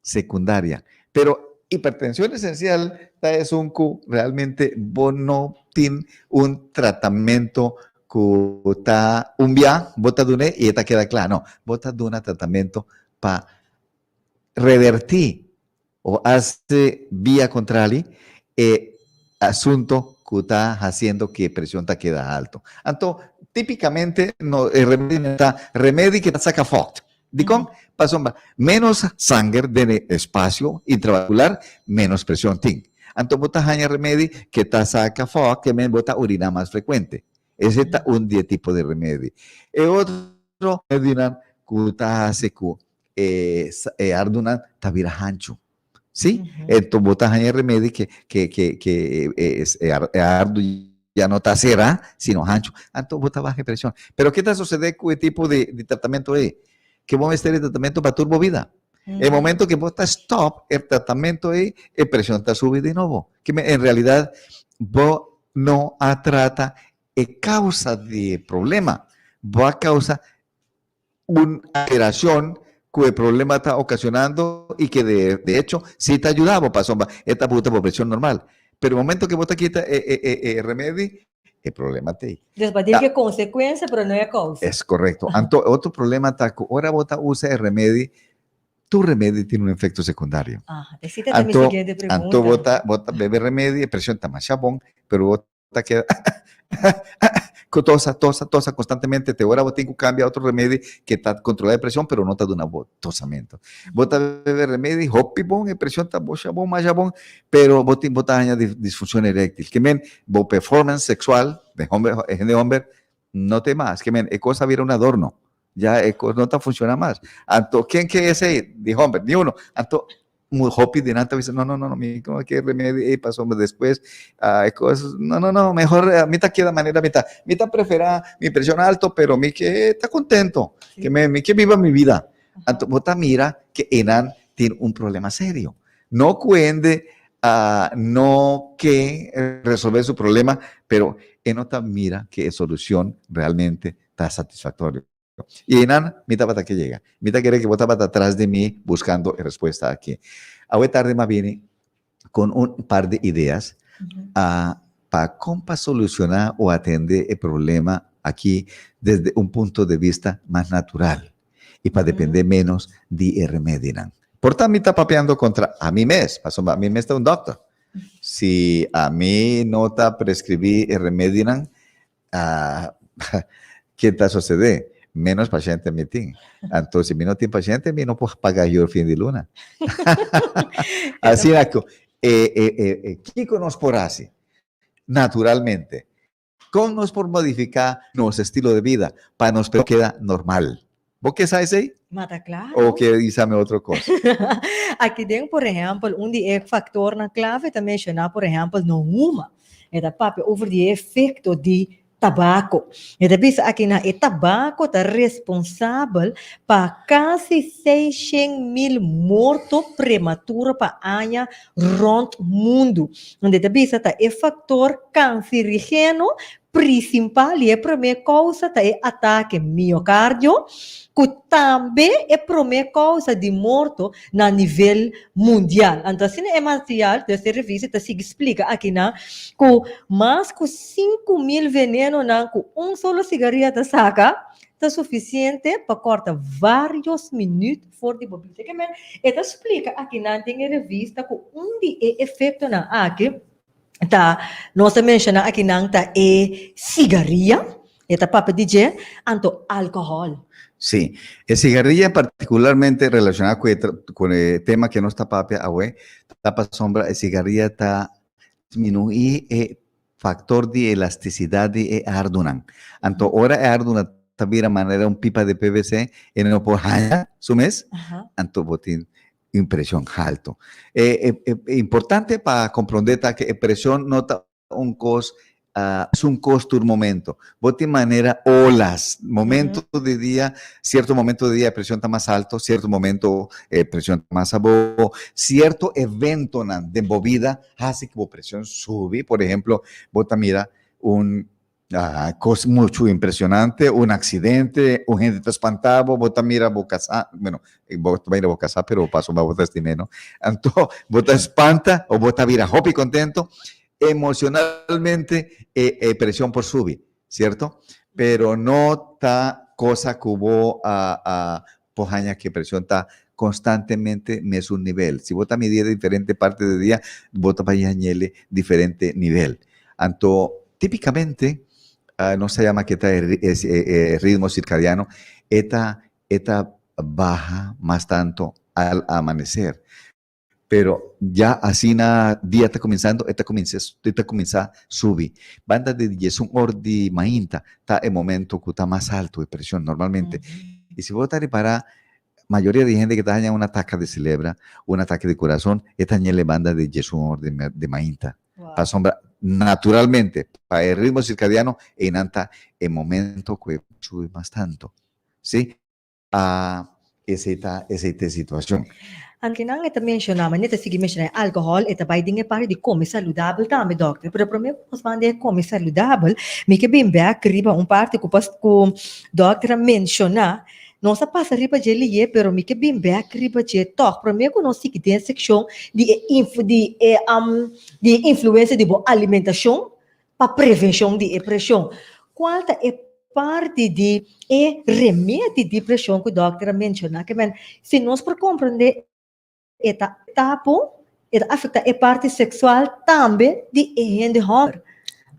secundaria. Pero hipertension esencial ta esun cu realmente bo no tin un tratamento cu ta un bia bo ta dun'e y e ta keda cla. No, bo ta duna tratamento pa reverti o haci bia contrali e asunto cu ta haciendo cu e presion ta keda halto. Anto, tipicamente no e remedi ta remedi cu ta saca fout. Dikon? Pasobra ménos sanger den e espasio intravaskular, ménos preshon tin. Anto bo ta haña remedi ke ta saka afó ke men bo ta uriná mas frekuente. Ese ta un di e tipo di remedi. E otro remedinan ku ta hasi ku e e ardunan ta bira hanchu. Sí? Enton bo ta haña remedi ke ke ke ke e e ardu ya no ta será, sino hanchu. Anto bo ta baha e preshon. Pero ke ta sosede ku e tipo di di tratamentu ei? Ke bo mester e tratamentu pa tur bo bida. E momento ke bo ta stòp e tratamentu ei, e preshon ta subi di nobo. Ke men en realidat bo no a trata e kousa di e problema. Bo a kousa un alteracion cu e problema ta ocasionando y que de, de hecho sí ta ayuda bo pasobra e ta buta bo presion normal. Pero e momento que bo ta kita e, e, e, e remedi, e problema t'ey. Dus bo tin ke consecuencia pero no e causa. Es correcto. Anto otro problema ta cu ora bo ta usa e remedi, tur remedi tin un efecto secundario. Ah, esey ta mi Anto, siguiente pregunta. anto bo ta, bo ta bebe remedi, e presion ta masha bon, pero bo ta keda ku tosa, tosa, tosa konstantemente te ora bo tin ku kambia otro remedi ke ta kontrolá e preshon pero no ta duna bo tosamentu. Bo ta bebe remedi hopi bon e preshon ta bo shabon masha bon pero bo tin bo ta haña disfunshon eréktil ke men bo performance seksual den homber hende homber no te mas ke men e kos a bira un adorno ya e kos no ta funshoná mas anto ken ke esei di homber ni uno anto Muy hopi di nan ta bisa, no, no, no, no, mi no ke remedi ei pasobra despues ah, e kos, no, no, no, mehor eh, mi ta keda manera mi ta. Mi ta prefera mi preshon alto, pero mi ke ta kontento, ke me, mi ke biba mi vida. Anto bo ta mira ke einan tin un problema serio. No ku hende ah, no ke resolve su problema, pero e no ta mira ke e solucion realmente ta satisfactorio. I einan mi tabata ke yega. Mi ta kere ke bo tabata tras di mi buskando e respuesta aki. Awe tardi m'a bini kon un par di ideas pa kon pa solushoná o atende e problema aki desde un punto de bista mas natural i pa dependé ménos di e remedinan. Por ta mi ta papiando kontra ami mes, pasobra ami mes ta un dòkter. Si ami no ta preskribí e remedinan, Ah, ke ta sosede? Menos pashente mi tin. Anto, si mi no tin pashente, mi no por paga huur fin di luna. Asina ku, e, e, e, e, kiko nos por hasi? Naturalmente, kon nos por modifiká nos estilo de vida pa nos preshon keda normal? Bo ke sa esei? Ma ta klaru. O ke bisami otro kos? Aki den, por ehèmpel, un di e faktornan klave ta menshoná, por ehèmpel, no huma. E ta papia over di e efekto di. tabako. E ta bisa akinan e tabako ta responsabel pa kasi 600,000 morto prematuro pa aña rònt mundu. Donde ta bisa ta e faktor kanserigeno prinsipal i e promé kousa ta e atake miokardio, ku tambe e promé kousa di morto na nivel mundial. Anto asina e material di e revista ta sigui splika akinan ku mas ku 5000 venenonan ku un solo sigaria ta saka ta sufisiente pa kòrta vários minüt for di bo bida. Ke men e ta splika akinan den e revista ku un di e efektonan aki ta nos ta menshoná akinan ta e sigaria, e ta papia di dje, anto alkohòl. Sí, e sigaria partikularmente relashoná ku e ku e tema ke nos ta papia awe, ta pasobra e sigaria ta disminuí e faktor di elastisidat di e ardunan. Anto ora e ardunan ta bira manera un pipa di PVC, e no por haña su mes, anto bo tin un preshon haltu. E e importante pa komprondé ta ke e preshon no ta un kos un kos tur momento. Bo tin manera olas, momento di dia, sierto momento di dia e preshon ta mas alto, sierto momento e preshon ta mas abou, sierto eventonan den bo bida hasi ku bo preshon subi. Por ehemplo, bo ta mira un Cos mucho impresionante, un accidente, un hende ta spanta bo, bo ta mira bo casa, bueno, bo ta mira bo casa, pero pasobra bo ta estim'é, no? Anto, bo ta spanta o bo ta bira hopi contento, emocionalmente e e presion por subi, cierto? Pero no ta cosa cu bo a a por haña cu e presion ta constantemente mesun nivel. Si bo ta midi e diferente parti di dia, bo ta bay hañ'el diferente nivel. Anto, típicamente, nos ta yama ke ta e ritmo circadiano, e ta e ta baha mas tanto al amanecer. Pero ya asina dia ta cuminsando, e ta cuminsa e ta cuminsa subi. Banda di diesun or di mainta ta e momento cu ta mas alto e presion normalmente. Y si bo ta ripara, mayoria di hende cu ta haña un ataka di celebra, un atake di curason, e ta haña e banda di diesun or di mainta. Pasobra naturalmente pa e ritmo circadiano einan ta e momento cu e subi mas tanto. Si? A Esei ta esei ta e situacion. Anke nan e ta menciona, ma ne ta sigui menciona e alcohol, e ta bay den e parti di come saludabel tambe, dokter. Pero prome cu nos manda e come saludabel, mi ke bin bek riba un parti cu pas cu dokter a menciona. Nos a pasa riba dje liye, pero mi ke bin bek riba dje tog. Prome cu nos sigui den seccion di e inf di e di e influencia di bo alimentacion pa prevencion di e presion. Cual ta e parti di e remedi di presion cu dokter a menciona? Ke men, si nos por comprende e ta tapo, e ta afecta e parti sexual tambe di e hende homber.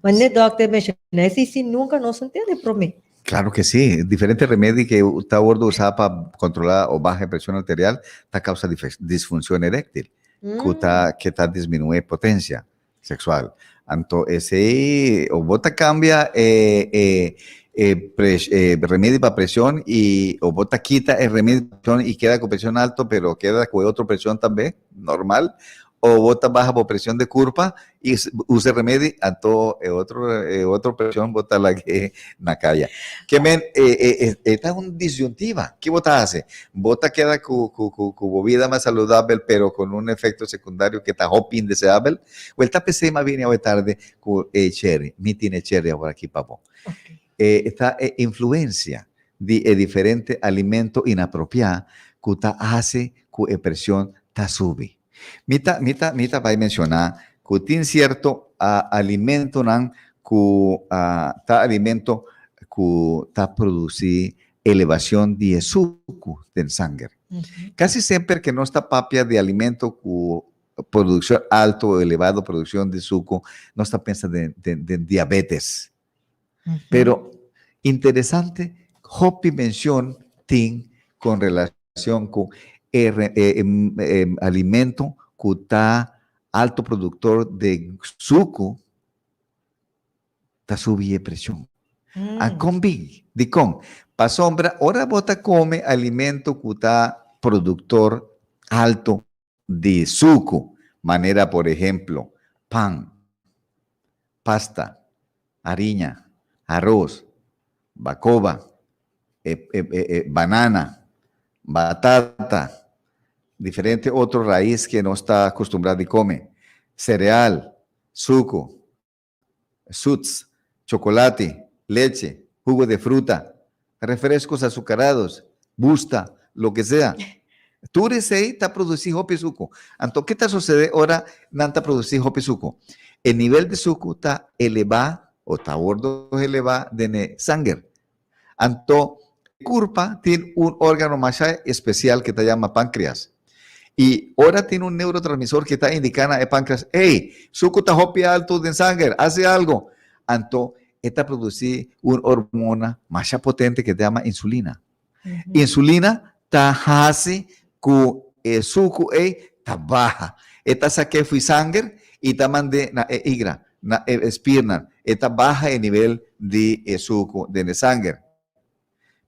Wanneer dokter menciona esey, si nunca nos no tende prome. Claro que sí. Diferente remedi que ta wordo usa pa controla o baha e presion arterial ta causa disfuncion erectil, cu ta que ta disminui potencia sexual. Anto esey o bo ta cambia e e e pres e remedi pa presion y o bo ta kita e remedi pa presion y keda cu presion alto pero keda cu e otro presion tambe normal o bo ta baha bo presion de curpa y usa e remedi anto e otro e otro presion bo ta lag'e na caya. Ke men e e e e ta un disyuntiva. Ki bo ta haci? Bo ta keda ku ku ku ku bo bida mas saludabel pero con un efecto secundario ke ta hopi indeseabel? Wel ta p'esei m'a bini awe tarde ku e cherry. Mi tin e cherry awor aki pa bo. E ta e influencia di e diferente alimento inapropiá ku ta hasi ku e presion ta subi. Mi ta mi ta mi ta bai menshoná ku tin sierto alimentonan ku ta alimento ku ta produsí elevacion di e sucu den sanger. Casi semper que nos ta papia di alimento cu produccion alto o elevado produccion di sucu, nos ta pensa den, den, den diabetes. Pero interesante, hopi mencion tin con relacion cu e, e, e, alimento cu ta alto productor de sucu ta subi e presion. A kon bin? Dikon? Pasobra ora bo ta kome alimento ku ta produktor alto di suku, manera por ehemplo pan, pasta, hariña, Arroz, bacoba, e, e, e, banana, batata, diferente otro rais ku nos ta akustumbrá di kome, cereal, suku, suts, chocolate, leche, jugo de fruta, refrescos azucarados, busta, lo que sea. Tur esei ta produsí hopi suku. Anto, kiko ta susedé ora nan ta produsí hopi suku? E nivel di suku ta elevá, òf ta wordu elevá den sanger. Anto, kurpa tin un órgano mas espesial ku ta yama pánkreas. I ora tin un neurotransmisor ku ta indikando e pánkreas, hey, suku ta hopi altu den sanger, hasi algu. Anto, e ta produsí un hormona mas potente ku ta yama insulina. Insulina ta hasi ku e suku ei ta baha. E ta sak'é for di sanger i ta mand'é na e igra, na e spiernan. E ta baha e nivel di e suku den sanger.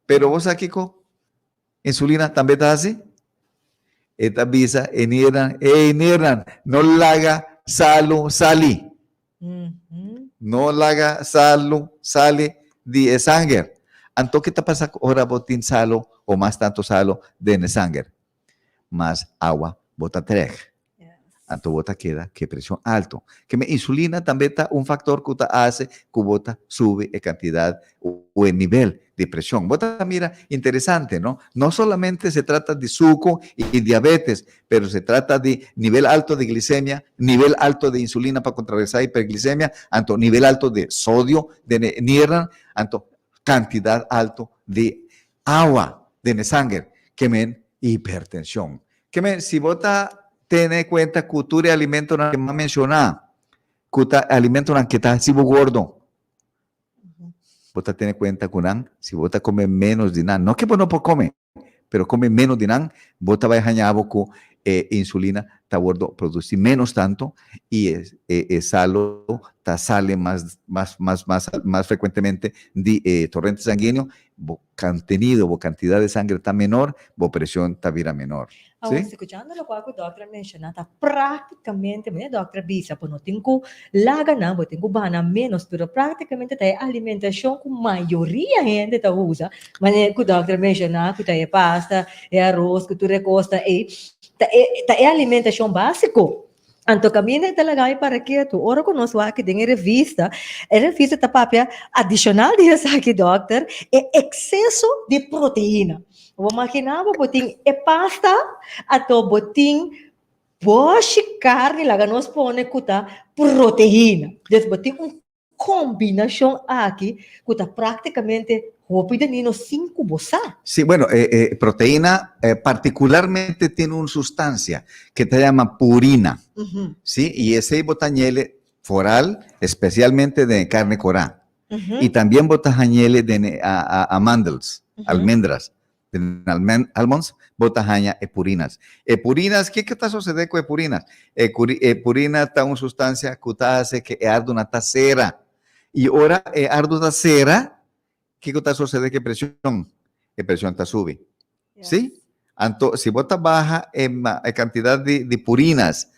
Pero bo sa kiko? Insulina tambe ta hasi? E ta bisa e niernan, ei niernan, no laga salu sali. No laga salu sali di e sanger. Anto kiko ta pasa ora bo tin salu òf mas tantu salu den sanger? Mas awa bo ta trek. Anto bo ta keda ku preshon altu. Ke men insulina tambe ta un faktor ku ta hasi ku bo ta subi e kantidat òf e nivel di preshon. Bo ta mira interesante, no? No solamente se trata di suku i diabetes, pero se trata di nivel altu di glisemia, nivel altu di insulina pa kontrarestá hiperglisemia, anto nivel altu di sodio den niernan, anto kantidat altu di awa den sanger, ke men hipertenshon. Ke men, si bo ta tene kuenta ku tur e alimentonan ku mi a menshoná, ku ta alimentonan ku ta hasi bo gordo, bo ta tene kuenta ku nan, si bo ta kome menos di nan, no ku bo no por kome, pero kome menos di nan, bo ta bai haña bo ku e insulina ta wordu produsí menos tantu i e, e salu ta sali mas, mas, mas, mas, mas frekuentemente di e torrente sanguíneo, bo kontenido, bo kantidat di sanger ta menor, bo preshon ta bira menor. Awor, Si? skuchando loke e dòkter a menshoná, ta práktikamente, manera dòkter a bisa, bo no tin ku laga nan, bo tin ku baha menos, pero práktikamente ta e alimentashon ku mayoria hende ta usa, manera ku dòkter a menshoná, ku ta e pasta, e aros, ku tur e kosnan ei, ta e, ta e alimentashon básiko. Anto kaminda ta laga mi para ketu, ora ku nos wak den e revista, e revista ta papia adishonal di esaki dòkter, e ekseso di proteina. Bo imaginá bo bo tin e pasta, anto bo tin bòshi karni laga nos pone ku ta proteina. Dus bo tin un kombinashon aki ku ta práktikamente hopi dañino sin ku bo sa. Sí, bueno, proteína partikularmente tin un sustansia ku ta yama purina, sí, i esei bo ta hañ'é foral, espesialmente den karni korá. I tambe bo ta hañ'é den amandels, almendras. Den almonds, bo ta haña e purinas. E purinas, kiko ta susedé ku e purinas? E, e purina ta un sustansia ku ta hasi ku e ardunan ta sera. I ora e ardu ta sera, kiko ta susedé ku e preshon? E preshon ta subi. Sí? Anto, si bo ta baha e, e kantidat di, di purinas,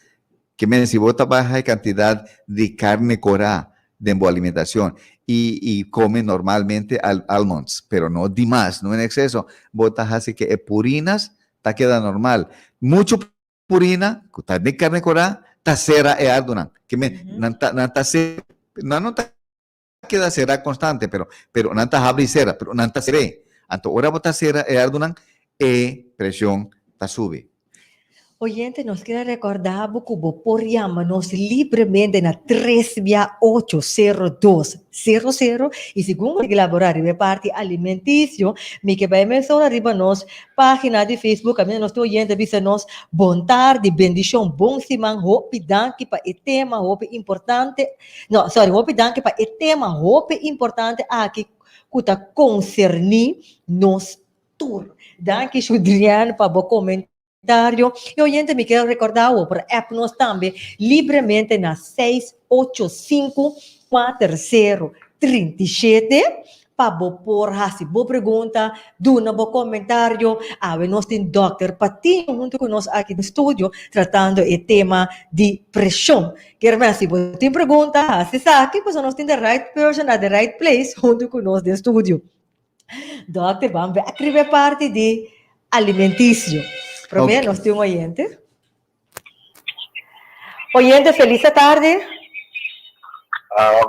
ke men si bo ta baha e kantidat di karni korá den bo alimentashon i, i kome normalmente almonds, pero no demas, no en ekseso, bo ta hasi ku e purinas ta keda normal. Muchu purina, ku ta den karni korá, ta sera e ardunan. Ke men, nan ta, nan ta sera, nan no ta keda sera konstante, pero, pero nan ta habri sera, pero nan ta ser'é. Anto ora bo ta sera e ardunan, e preshon ta subi. Oyente, nos ke rekordá bo ku bo por yama nos libremente na 3 via 802 00 i segun elaborá riba e parti alimentisio, mi ke bai mesora riba nos página di Facebook, kaminda nos tur oyente bisa nos bon tardi, bendishon, bon siman, hopi danki pa e tema hopi importante, no, sorry, hopi danki pa e tema hopi importante aki ku ta konserní nos tur. Danki Judrian pa bo komentario. I oyente, mi ke rekordá bo por app nos tambe libremente na 685 40 37. pa bo por hasi bo pregunta, duna bo komentario. Awe nos tin Dòkter Patiño huntu ku nos aki den studio tratando e tema di preshon. Kier men si bo tin pregunta hasi esaki pasobra nos tin the right person at the right place huntu ku nos den studio. Dòkter, ban bèk riba e parti di alimentisio. Promé nos tin un oyente. Oyente, feliz tarde. Uh,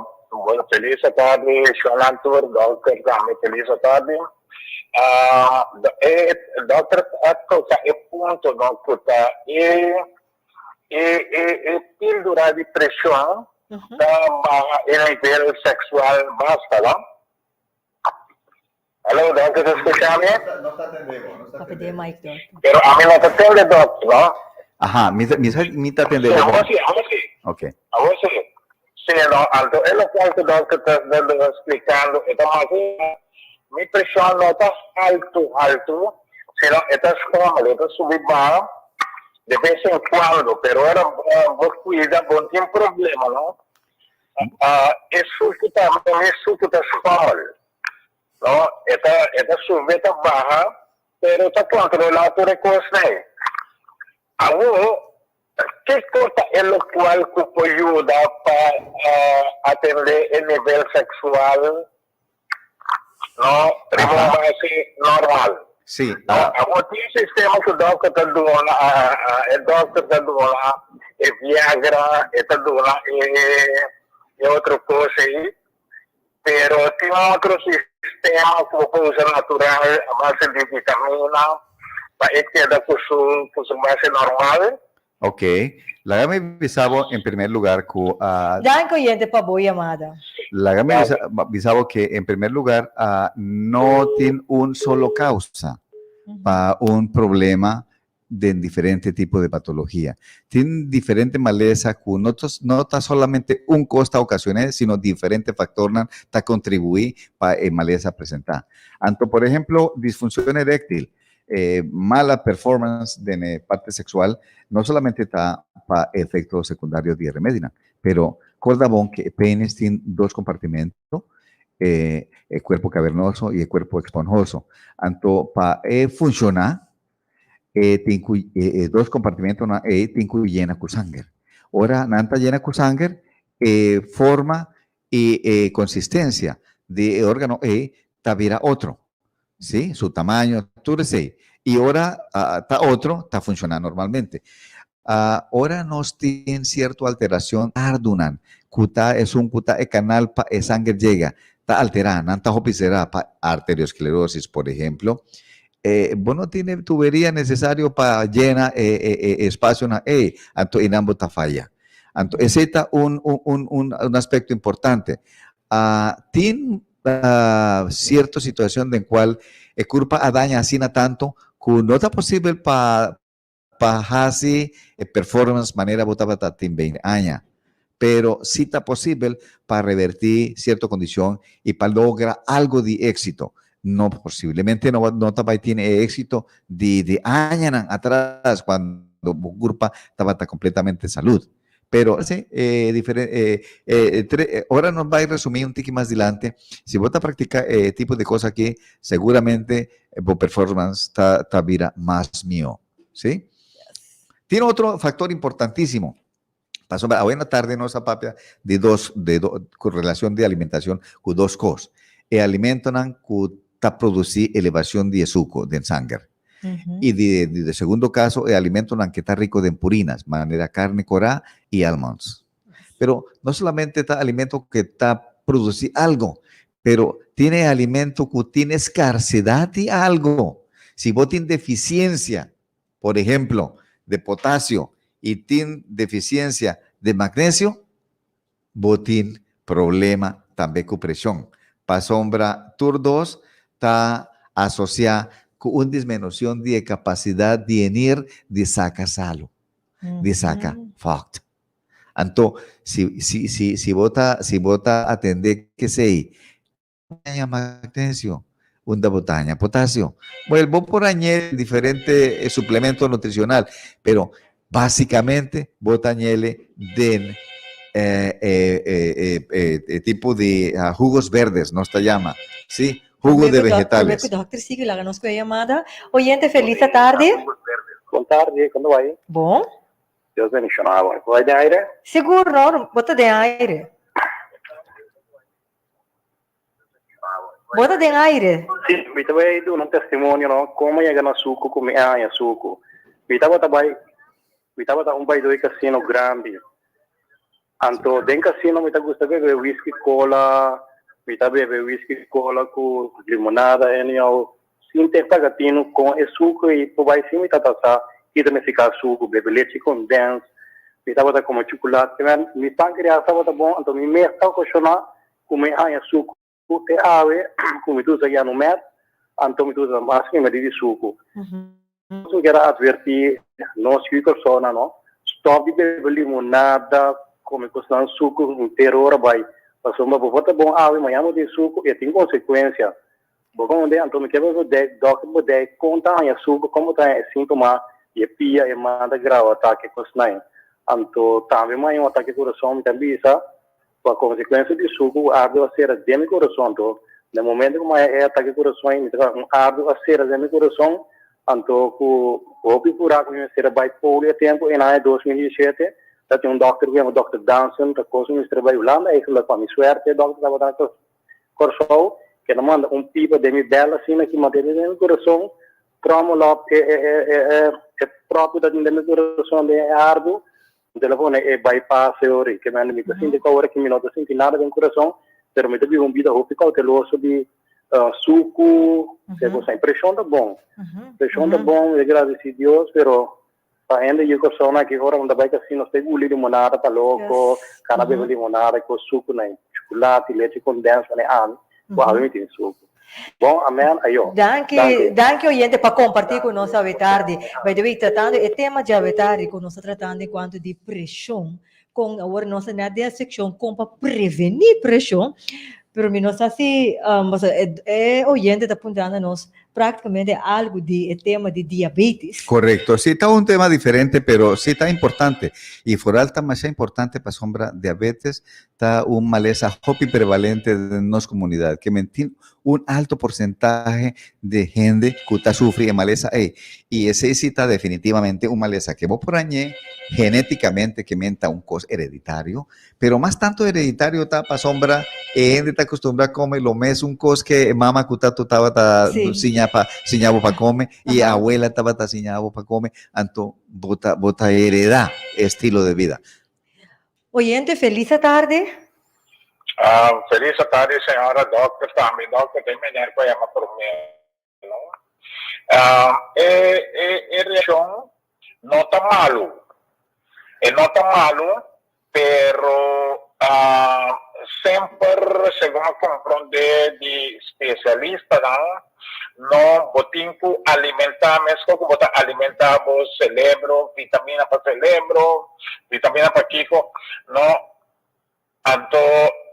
bueno, feliz tarde, Joan Tur, doctor tambe, feliz tarde. Uh, eh, doctor, a toca e punto, no, que ta e, e, e, e píldora de presión ta baja e nivel sexual basta, no? Hello, doctor, ta escucha mi? No ta atendebo, no ta Papia den mic, doctor. Pero a mi no ta tende, doctor, no? Aha, mi ta, mi sa, mi ta atendebo Sí, bon. awor sí, awor sí. Ok. Awor sí. Sí, no, anto e locual cu doctor ta ta explicando, e ta mas mi presion no ta halto, halto, sino e ta schommel, e ta subi baha de vez en cuando, pero ora bo cuida, bo no tin problema, no? E suku ta e suku ta schommel, no? E ta e ta subi e ta baha, pero ta kontrolá tur e kosnan. Awor, kiko ta e lokual ku por yuda pa atendé e nivel seksual no riba un base normal. Sí. No, awor tin sistema ku dòkter ta duna, e dòkter ta duna e Viagra, e ta duna e e otro kos ei, pero tin otro sistema ku bo por usa natural a base di vitamina pa e keda ku su ku su base normal. Ok, laga mi bisa bo en primer lugar ku a. Danki oyente pa bo yamada. Laga mi bisa bisa bo ke en primer lugar no tin un solo causa pa un problema den diferente tipo de patologia. Tin diferente malesa ku no ta no ta solamente un kos ta ocasioné sino diferente factornan ta contribuí pa e malesa presentá. Anto por ehemplo disfuncion eréctil E mala performance den e parte sexual no solamente ta pa e efecto secundario di e remedinan, pero corda bon ke e penis tin dos compartimento, e e cuerpo cavernoso y e cuerpo esponjoso. Anto pa e funciona e tin cu e e dos compartimentonan ey tin cu yena cu sanger. Ora nan ta yena cu sanger e forma y e consistencia di e organo ey ta bira otro. Sí, su tamaño, tur esey. Y ora ta otro, ta funciona normalmente. Ora nos tin cierto alteracion, ardunan, cu ta esun cu ta e canal pa e sanger yega, ta altera, nan ta hopi cera pa arteriosclerosis, por ehemplo. Bo no tin e tuberia necesario pa yena e espacionan ey, anto eynan bo ta faya. Anto esey ta un un un un aspecto importante. Tin cierto situacion den cual e curpa a daña asina tanto cu no ta posibel pa pa haci e performance manera bo tabata tin 20 aña. Pero si ta posibel pa reverti cierto condicion y pa logra algo di exito. No posiblemente no no ta bay tin e exito di di añanan atras cuando bo curpa tabata completamente salud. Pero si e diferen e e tre ora nos bay resumi un tiki mas dilante, si bo ta practica e tipo di cos aki seguramente bo performance ta ta bira mas miho. Si? Tin otro factor importantisimo. Pasobra awe na tarde nos a papia di dos di do ku relacion di alimentacion ku dos cos. E alimentonan ku ta produci elevacion di e suco den sanger. Y di di segundo caso e alimentonan ke ta rico den purinas, manera carne corá y almonds. Pero no solamente ta alimento ke ta produci algo, pero tin e alimento ku tin escarsedad di algo. Si bo tin deficiencia, por ehemplo, de potasio y tin deficiencia de magnesio, bo tin problema tambe cu presion. Pasobra tur dos ta asocia cu un disminucion di e capacidad di e nir di saca salu, di saca vocht. Anto, si, si, si, si bo ta, si bo ta atende kesey, Taña magnesio, unda bo taña potasio. Well, bo por añedi diferente suplemento nutricional, pero basicamente bo ta añele den eh, eh, eh, eh, eh, tipo di ah, jugos verdes, nos ta yama, sí, jugo de vegetales. Doctor, sigue, laga nos ku e llamada. Oyente, feliz tarde. Bon tarde, kon ta bai? Bon. Dios bendiciona bo. Bo bai den aire? Sigur no, bo ta den aire. Bo ta den aire. Sí, mi ta bai duna un testimonio, no? Kon mi a yega na suku ku mi a haña suku. Mi tabata bai, mi tabata un baidó di kasino grandi. Anto den kasino mi ta gusta bebe whisky cola, mi ta bebe whisky cola ku limonada anyhow. Sin te paga tinu kon e suku ei por bai sin mi tata sa ki ta nifiká suku, bebe lechi kondens, mi tabata kome chukulate, mi pankreas tabata bon, anto mi mes ta okashoná ku mi haña suku te awe ku mi ta usa Janumet, anto mi ta usa mas remedi di suku. Mi kier a atvertí nos yu persona no, stòp di bebe limonada, kome kosnan suku henter ora bai, pasobra bo por ta bon awe, mañana bo tin suku i e tin konsekuensia. Bo konde, anto mi ke pa bo dei, dòkter bo dei kon ta haña suku, kon bo ta haña e síntoma di e pia, e man ta graba atake kosnan. Anto tambe mi haña un atake kurason, mi ta bisa ku a konsekuensia di suku ku ardu a sera den mi kurason. Anto na e momento ku mi haña e atake kurason ei, mi ta un ardu a sera den mi kurason, anto ku hopi purá ku mi mester a bai poli e tempu ei na aña 2017, ta tin un dòkter ku yama dòkter Danson, ta kos mi mester a bai Hulanda eigentlik, pa mi suerte e dòkter tabata na Kòrsou, ke ta manda un pipa den mi bèl asina ki mantene den mi kurason, tròmolòp e e e e e e pròpio ta tin den mi kurason den e ardu, mi ta pone e bypass e ora ke mende mi ta sinti ku awor aki mi no ta sinti nada den kurason, pero mi ta biba un bida hopi kouteloso di suku, ke kosnan. Preshon ta bon, preshon ta bon, mi ta gradisí Dios, pero Pa hende yu Kòrsou na ki ora nan ta bai kasino stay guli limonada pa loko, kana bebe limonada ku suku na chukulati, lechi kondens mane ami ku awe mi tin suku. Bon amen ayo. Danki, danki oyente pa kompartí ku nos awe tardi. By the way, tratando e tema djawe tardi ku nos ta tratando enkuanto di preshon, kon awor nos ta net den e sekshon kon pa prevení preshon, pero mi no sa si pasobra e oyente ta puntrando nos práktikamente algu di e tema di diabetes. Korekto, si ta un tema diferente pero si ta importante i foral ta masha importante pasobra diabetes ta un malesa hopi prevalente den nos komunidat ke men tin un alto porsentahe di hende ku ta sufri e malesa ei. I esei si ta definitivamente un malesa ke bo por hañ'é genétikamente, ke men ta un kos hereditario. Pero mas tantu hereditario ta pasobra e hende ta akustumbrá kome lo mesun kos ke e mama ku tatu tabata siña pa siña bo pa kome i e abuela tabata siña bo pa kome. Anto bo ta bo ta heredá e estilo de bida. Oyente, felis atardi. Felis atardi señora dokter tambe dokter den meneer ku a yama prome no e e e reaccion no ta malu e no ta malu pero semper segun a compronde di specialistanan no bo tin ku alimenta mesco ku bo ta alimenta bo celebro vitamina pa celebro vitamina pa kiko no Anto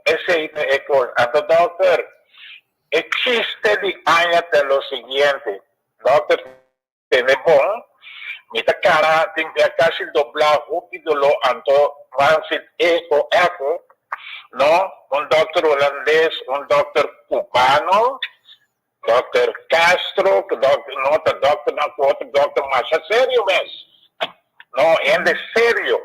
esey ta e cos. Anto dokter, e chiste di aña ta lo siguiente, dokter tene bon, mi ta cara tin bia casi dobla hopi dolor anto Francis echo echo, no, un dokter holandes, un dokter cubano, dokter Castro, cu dokter, no ta dokternan cu otro dokter masha serio mes, no, hende serio.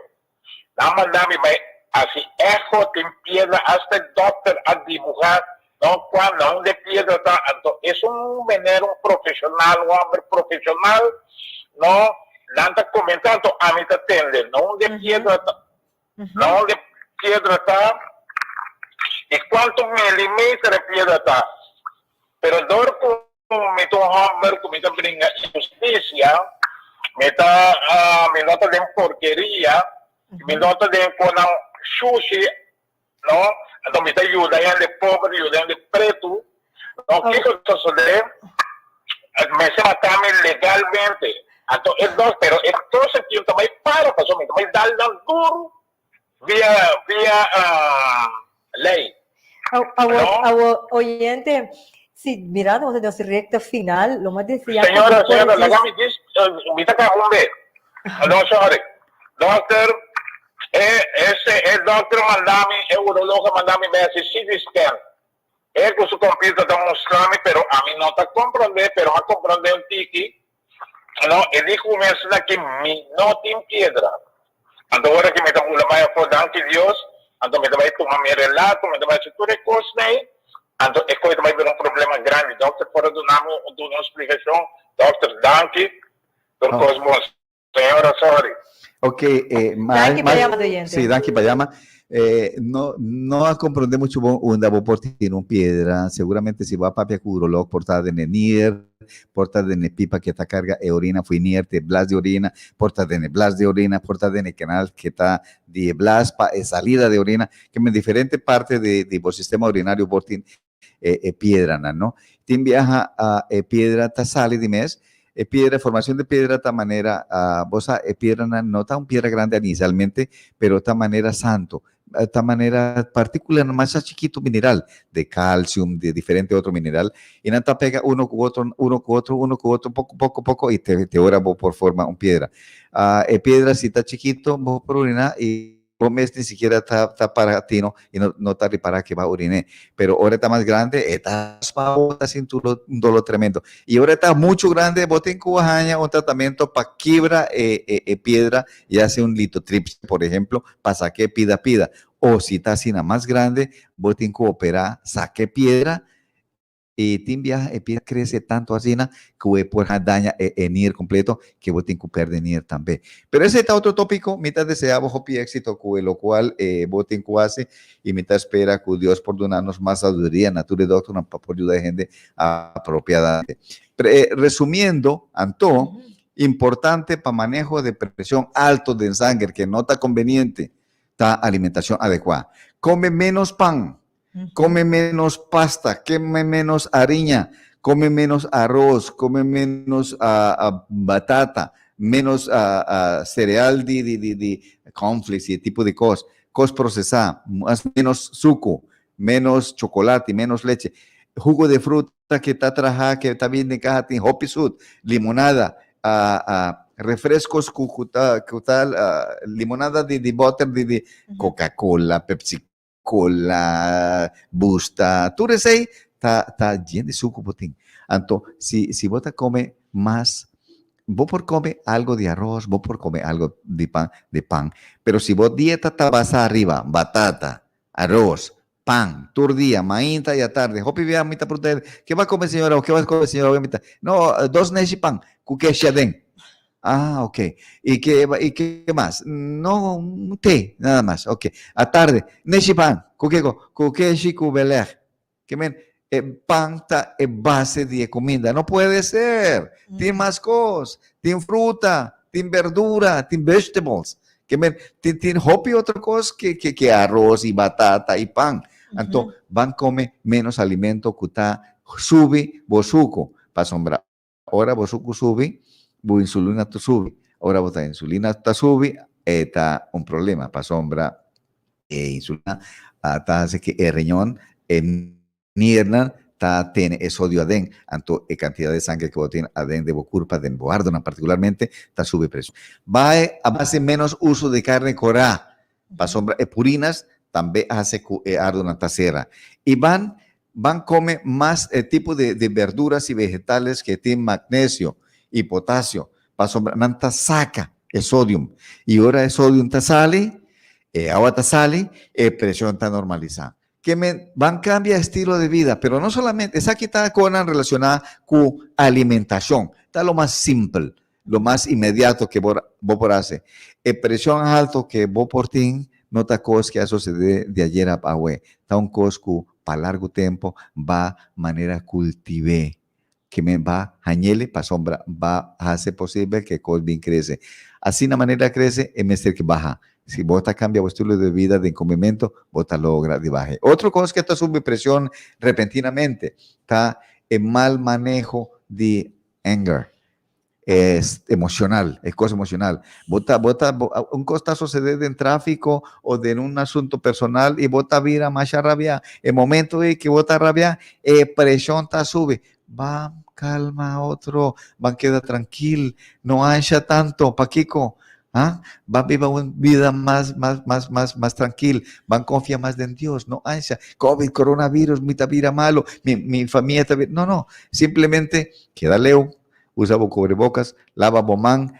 Nan manda mi bai hasi echo tin piedra hasta e dokter a dibuha no cua na unda e piedra ta anto es un meneer un profesional un homber profesional no nan ta comenta anto ami ta tende na unda e piedra ta na unda e piedra ta y cuanto milimeter e piedra ta pero dor cu Mi ta un hòmber ku mi ta bringa inhustisia, mi ta mi no ta den porkeria, mi no ta den konan shushi, no, anto mi ta yuda hende pober, yuda hende pretu, no, kiko ta sosodé? Mester mata mi legalmente, anto e dòkter, pero e prosecute ta bai para pasobra mi ta bai dal nan duru via via ley. Awor, awor, oyente, si mirando nos nos recta final, lo mas desea ku Señora, bo por señora, laga mi djis, mi ta kaba un be. No, sorry. Dokter, e, ese. E dokter a manda mi, e uroloog a manda mi bai hasi CT scan. E ku su computer ta mustra mi, pero ami no ta comprende, pero a comprende un tiki. No, e di ku mi asina ki mi no tin piedra. Anto ora ki mi ta bula bai afó, danki Dios, anto mi ta bai tuma mi relato, mi ta bai hasi tur e kosnan ei, anto e kos ta bai bira un problema grandi. Dokter por a duna mi duna un splikashon? Dokter, danki, tur kos bon. Señora, sorry. Ok, eh, ma, Danki pa ma- yama, oyente. Sí, danki pa yama. Eh, no, no a comprende mucho bon unda bo por tin un piedra. Seguramente si bo a papia cu urolog por ta den e nier, por ta den e pipa que ta carga e orina fui nier te blas de orina, por ta den e blas de orina, por ta den e canal que ta di e blas pa e salida de orina, que men diferente parte de, di bo sistema urinario por tin e, e piedranan, no? Tin biaha a e piedra ta sali di mes, e piedra, formacion di piedra ta manera, a bo sa e piedranan no ta un piedra grandi inicialmente, pero ta manera santo, ta manera particulanan masha chikito mineral, de calcium, de diferente otro mineral, y nan ta pega uno cu otro, uno cu otro, uno cu otro, poco, poco, poco, y te, te ora bo por forma un piedra. A e piedra si ta chikito, bo por urina y Bo mes ni sikiera ta ta para tino y no no ta ripara ke ba urine. Pero ora e ta mas grande e ta raspa bo ta sinti un dolor tremendo. Y ora e ta mucho grande bo tin ku haña un tratamento pa kibra e e e piedra y haci un litotripsia por ehemplo pa sake pida pida. O si ta asina mas grande bo tin ku opera sake piedra. E tin biaha e piel crece tanto asina cu e por daña e e nier completo que bo tin cu perde nier tambe. Pero esey ta otro topico, mi ta desea bo hopi exito cu e locual e bo tin cu haci y mi ta spera cu Dios por duna nos mas sabiduria na tur e doctornan pa por yuda e hende apropiadamente. Pre resumiendo anto, importante pa maneho de presion alto den sanger que no ta conveniente ta alimentacion adecua. Come menos pan, Come menos pasta, come menos hariña, come menos arroz, come menos batata, menos cereal di, di, di, di cornflakes y e tipo di cos, cos procesá, mas menos suco, menos chocolate, menos leche, jugo de fruta que ta traha, que ta bini den caha tin hopi sut, limonada, refrescos cu, cu ta, cu ta limonada di, di boter di, di Coca-Cola, Pepsi Cola, busta, tur esei ta ta yen di suku bo tin. Anto si si bo ta come mas, bo por come algo di aros, bo por come algo di pan di pan, pero si bo dieta ta basa ariba batata, aros, pan, tur dia, mainta y atardi, hopi bia mi ta pregunta hende, ke bo a come señora o ke bo a come señora? Mi ta, no, dos neshi pan ku keshi aden. Ah, ok. ¿Y qué, y qué más? No, un té, nada más. Ok. A tarde, neshi pan. Ku kiko? Ku keshi ku beleg. Ke men, e pan ta e base di e comida. No puede ser. Tin mas kos. Tin fruta, tin berdura, tin vegetables. Ke men, tin, tin hopi otro kos ke, ke, ke arroz y batata y pan. Anto, ban come menos alimento ku ta subi bo suku. Pasobra Ora bo suku subi, bo insulina ta subi. Ora bo ta insulina ta subi, e ta un problema pasobra e insulina ta hasi ke e riñon, e niernan ta tene e sodio aden, anto e kantidat di sangre ke bo tin aden den bo kurpa, den bo ardonan partikularmente, ta subi presion. Bai a hasi ménos uso di karni korá, pasobra e purinas tambe hasi ku e ardonan ta sera. I ban Ban come mas e tipo de de verduras y vegetales que tin magnesio y potasio, pasobra nan ta saca e sodium. Y ora e sodium ta sali, e awa ta sali, e presion ta normalisa. Ke men ban cambia estilo de vida, pero no solamente, esaki ta conan relaciona cu alimentacion, ta lo mas simpel, lo mas inmediato ke bo bo por haci. E presion alto ke bo por tin no ta cos ke a sucede di ayer ap awe, ta un cos cu pa largo tempo ba manera cultive, ke men ba hañele pasobra ba haci posibel ke cos bin crece. Asina manera crece e mester ke baha. Si bo ta cambia bo estilo de vida den comemento bo ta logra di bahe. Otro cos ke ta subi presion repentinamente ta e mal maneho di anger. Es emocional, es cosa emocional. Bo ta, bo ta, bo, un cos ta sucede den tráfico o den un asunto personal y bo ta bira masha rabia. E momento ei que bo ta rabia, e presión ta sube. Bam, calma otro, ban keda tranquil, no ansha tanto. Pakiko? Ah, ban biba un bida mas, mas, mas, mas, mas trankil. Ban konfia mas den Dios. No ansha. Covid, coronavirus, mi ta bira malo, mi, mi famia ta bira... No, no. Simplemente keda leu, usa bo cubrebocas, laba bo man,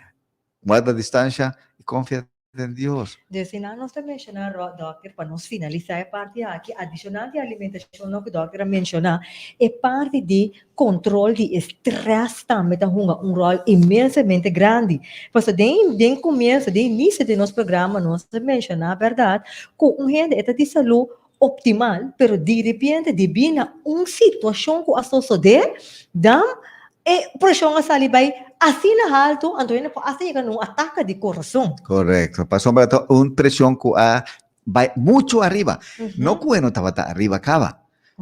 guarda distansha i konfia den Dios. Dus asina nos ta menshoná, dòkter, pa nos finalisá e parti aki, adishonal di alimentashon loke dòkter a menshoná, e parti di Control di e stress tambe ta hunga un rol inmensamente grandi. Pasobra den den comienzo, den inicio di nos programa nos a menciona, berdad, cu un hende e ta di salud optimal, pero di repente debí na un situacion cu a sosode, dan e presion a sali bay asina halto, anto hende por hasta yega na un ataka di corazon. Correcto, pasobra ta un presion cu a bay mucho ariba. No cu e no tabata ariba caba,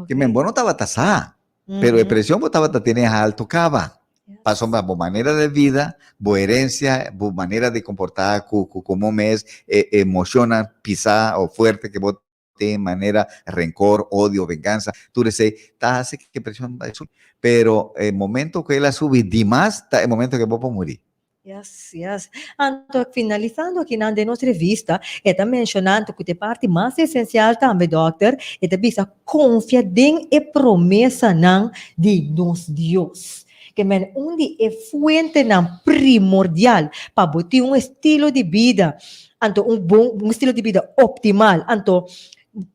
ke men bo no tabata sa. Pero e presion bo tabata tene halto caba. Pasobra bo manera de vida, bo herencia, bo manera di comporta cu cu como mes, e emocionnan pisa o fuerte que bo tin, manera rencor, odio, venganza, tur esey ta haci cu e presion bay subi. Pero e momento cu el a subi dimas ta e momento cu bo por muri. Yes, yes. Anto, finalisando akinan den nos revista, e ta menshoná anto ku ta e parti mas esensial tambe, dòkter, e ta bisa konfia den e promesanan di nos Dios. Ke men un di e fuentenan primordial pa bo tin un estilo di bida, anto un bon, un estilo di bida optimal, anto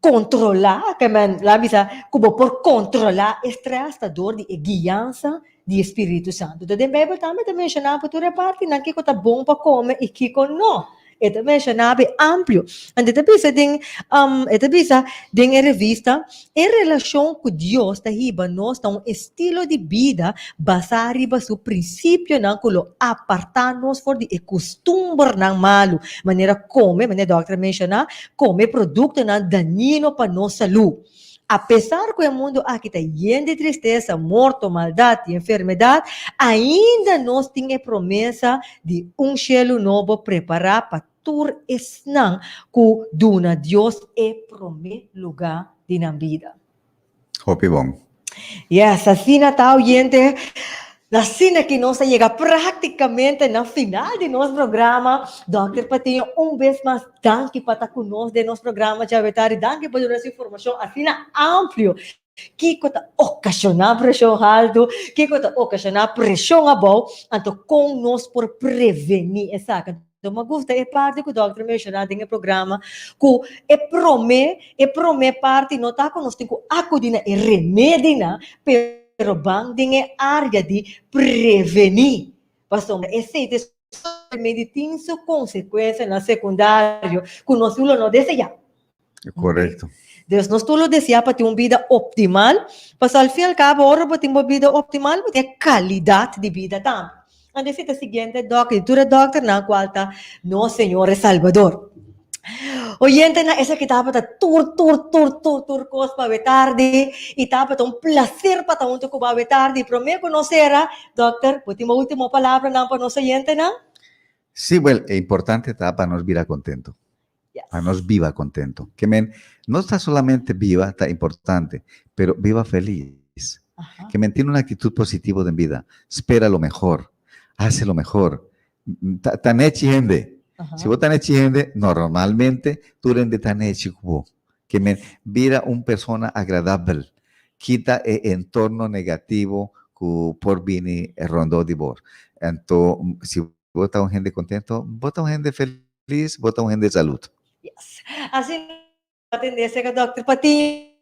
kontrolá, ke men la bisa ku bo por kontrolá e strès ta dor di e guiansa di e Spiritu Santu. Ta den Bijbel tambe ta menshoná pa tur e partinan kiko ta bon pa kome i kiko no. E ta menshoná be amplio. Anto e ta bisa den, e ta bisa den e revista, e relashon ku Dios ta hiba nos ta un estilo di bida basá riba su prinsipionan ku lo apartá nos for di e kustumbernan malu, manera kome, manera dòkter a menshoná, kome produktonan dañino pa nos salú. Apesar ku e mundu aki ta yen di tristesa, morto, maldat i enfermedat, ainda nos tin e promesa di un shelu nobo prepará pa tur esnan ku duna Dios e promé lugá di nan bida. Hopi bon. Yes, asina ta oyente. Asina ki nos a yega práktikamente na final di nos programa. Dòkter Patiño, un bes mas danki pa ta ku nos den nos programa djawe tardi. Danki pa duna nos informashon asina amplio. Kiko ta okashoná preshon haltu, kiko ta okashoná preshon abou, anto kon nos por prevení esaki. Anto mi a gusta e parti ku dòkter menshoná den e programa ku e promé e promé parti no ta ku nos tin ku akudí na e remedinan, pero ban den e área di prevení. Pasobra esei ta remedi tin su konsekuensianan sekundario ku nos tur lo no deseá. Korekto. Dus nos tur lo deseá pa tin un bida optimal, pasobra al fin al kabo ora bo tin bo bida optimal bo tin e kalidat di bida tambe. Anto esei ta siguiente dòkter di tur e dòkternan kual ta nos Señor e Salbador. Oyentenan esaki tabata tur tur tur tur tur kos pa awe tardi i tabata un plaser pa ta huntu ku bo awe tardi. Promé ku nos sera, dòkter, bo tin bo último palabranan pa nos oyentenan? Sí, wèl, e importante ta pa nos bira kontentu. Pa nos biba contento. Ke men, no ta solamente biba ta importante, pero biba feliz. Ke men tin un actitud positivo den bida. Spera lo mehor. Hace lo mehor. Ta, ta nechi hende. Si bo ta nechi hende, normalmente tur hende ta nechi ku bo. Ke men, bira un persona agradabel. Kita e entorno negativo ku por bini rondó di bo. Anto, si Bo ta un hende contento, bo ta un hende feliz, bo ta un hende salud. Yes. Asina atende cerca Dòkter Patiño.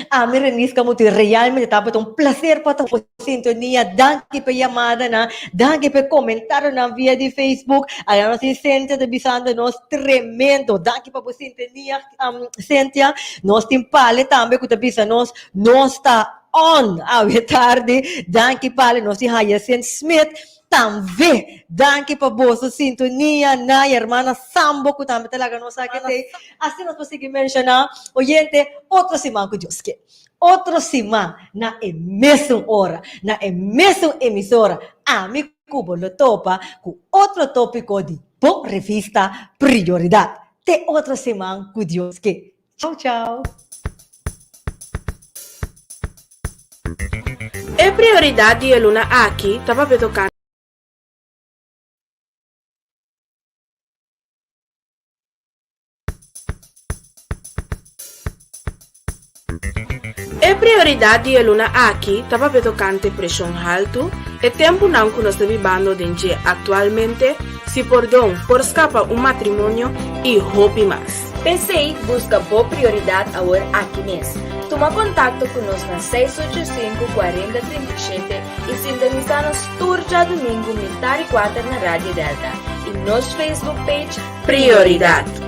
Ami Renis Camuti realmente tabata un placer pa ta bo sintonia. Danki pa e yamadanan, danki pa e comentarionan via di Facebook. Aya nos tin Cynthia ta bisando nos tremendo. Danki pa bo sintonia, Cynthia. Nos tin Pale tambe cu ta bisa nos, nos ta on awe tardi. Danki Pale. Nos tin Hyacinth Smith. Tambe danki pa boso sintonia na hermana Sambo ku tambe ta laga nos sa ke tei. Asina nos por sigui menshoná oyente otro siman ku Dios ke. Otro siman na e mesun ora, na e mesun emisora, ami ku bo lo topa ku otro tópiko di bo revista Prioridat. Te otro siman ku Dios ke. Chau chau. E prioridat di e luna aki ta papia tokante. E prioridat di e luna aki ta papia tokante preshon haltu, e tempunan ku nos ta bibando den dje aktualmente, si pordon por skapa un matrimonio i hopi mas. P'esei, buska bo prioridat awor aki mes. Tuma kontakto ku nos na 685 40 37 i sintonisá nos tur djadumingu mitar i kuater na Radio Delta i nos Facebook page Prioridat.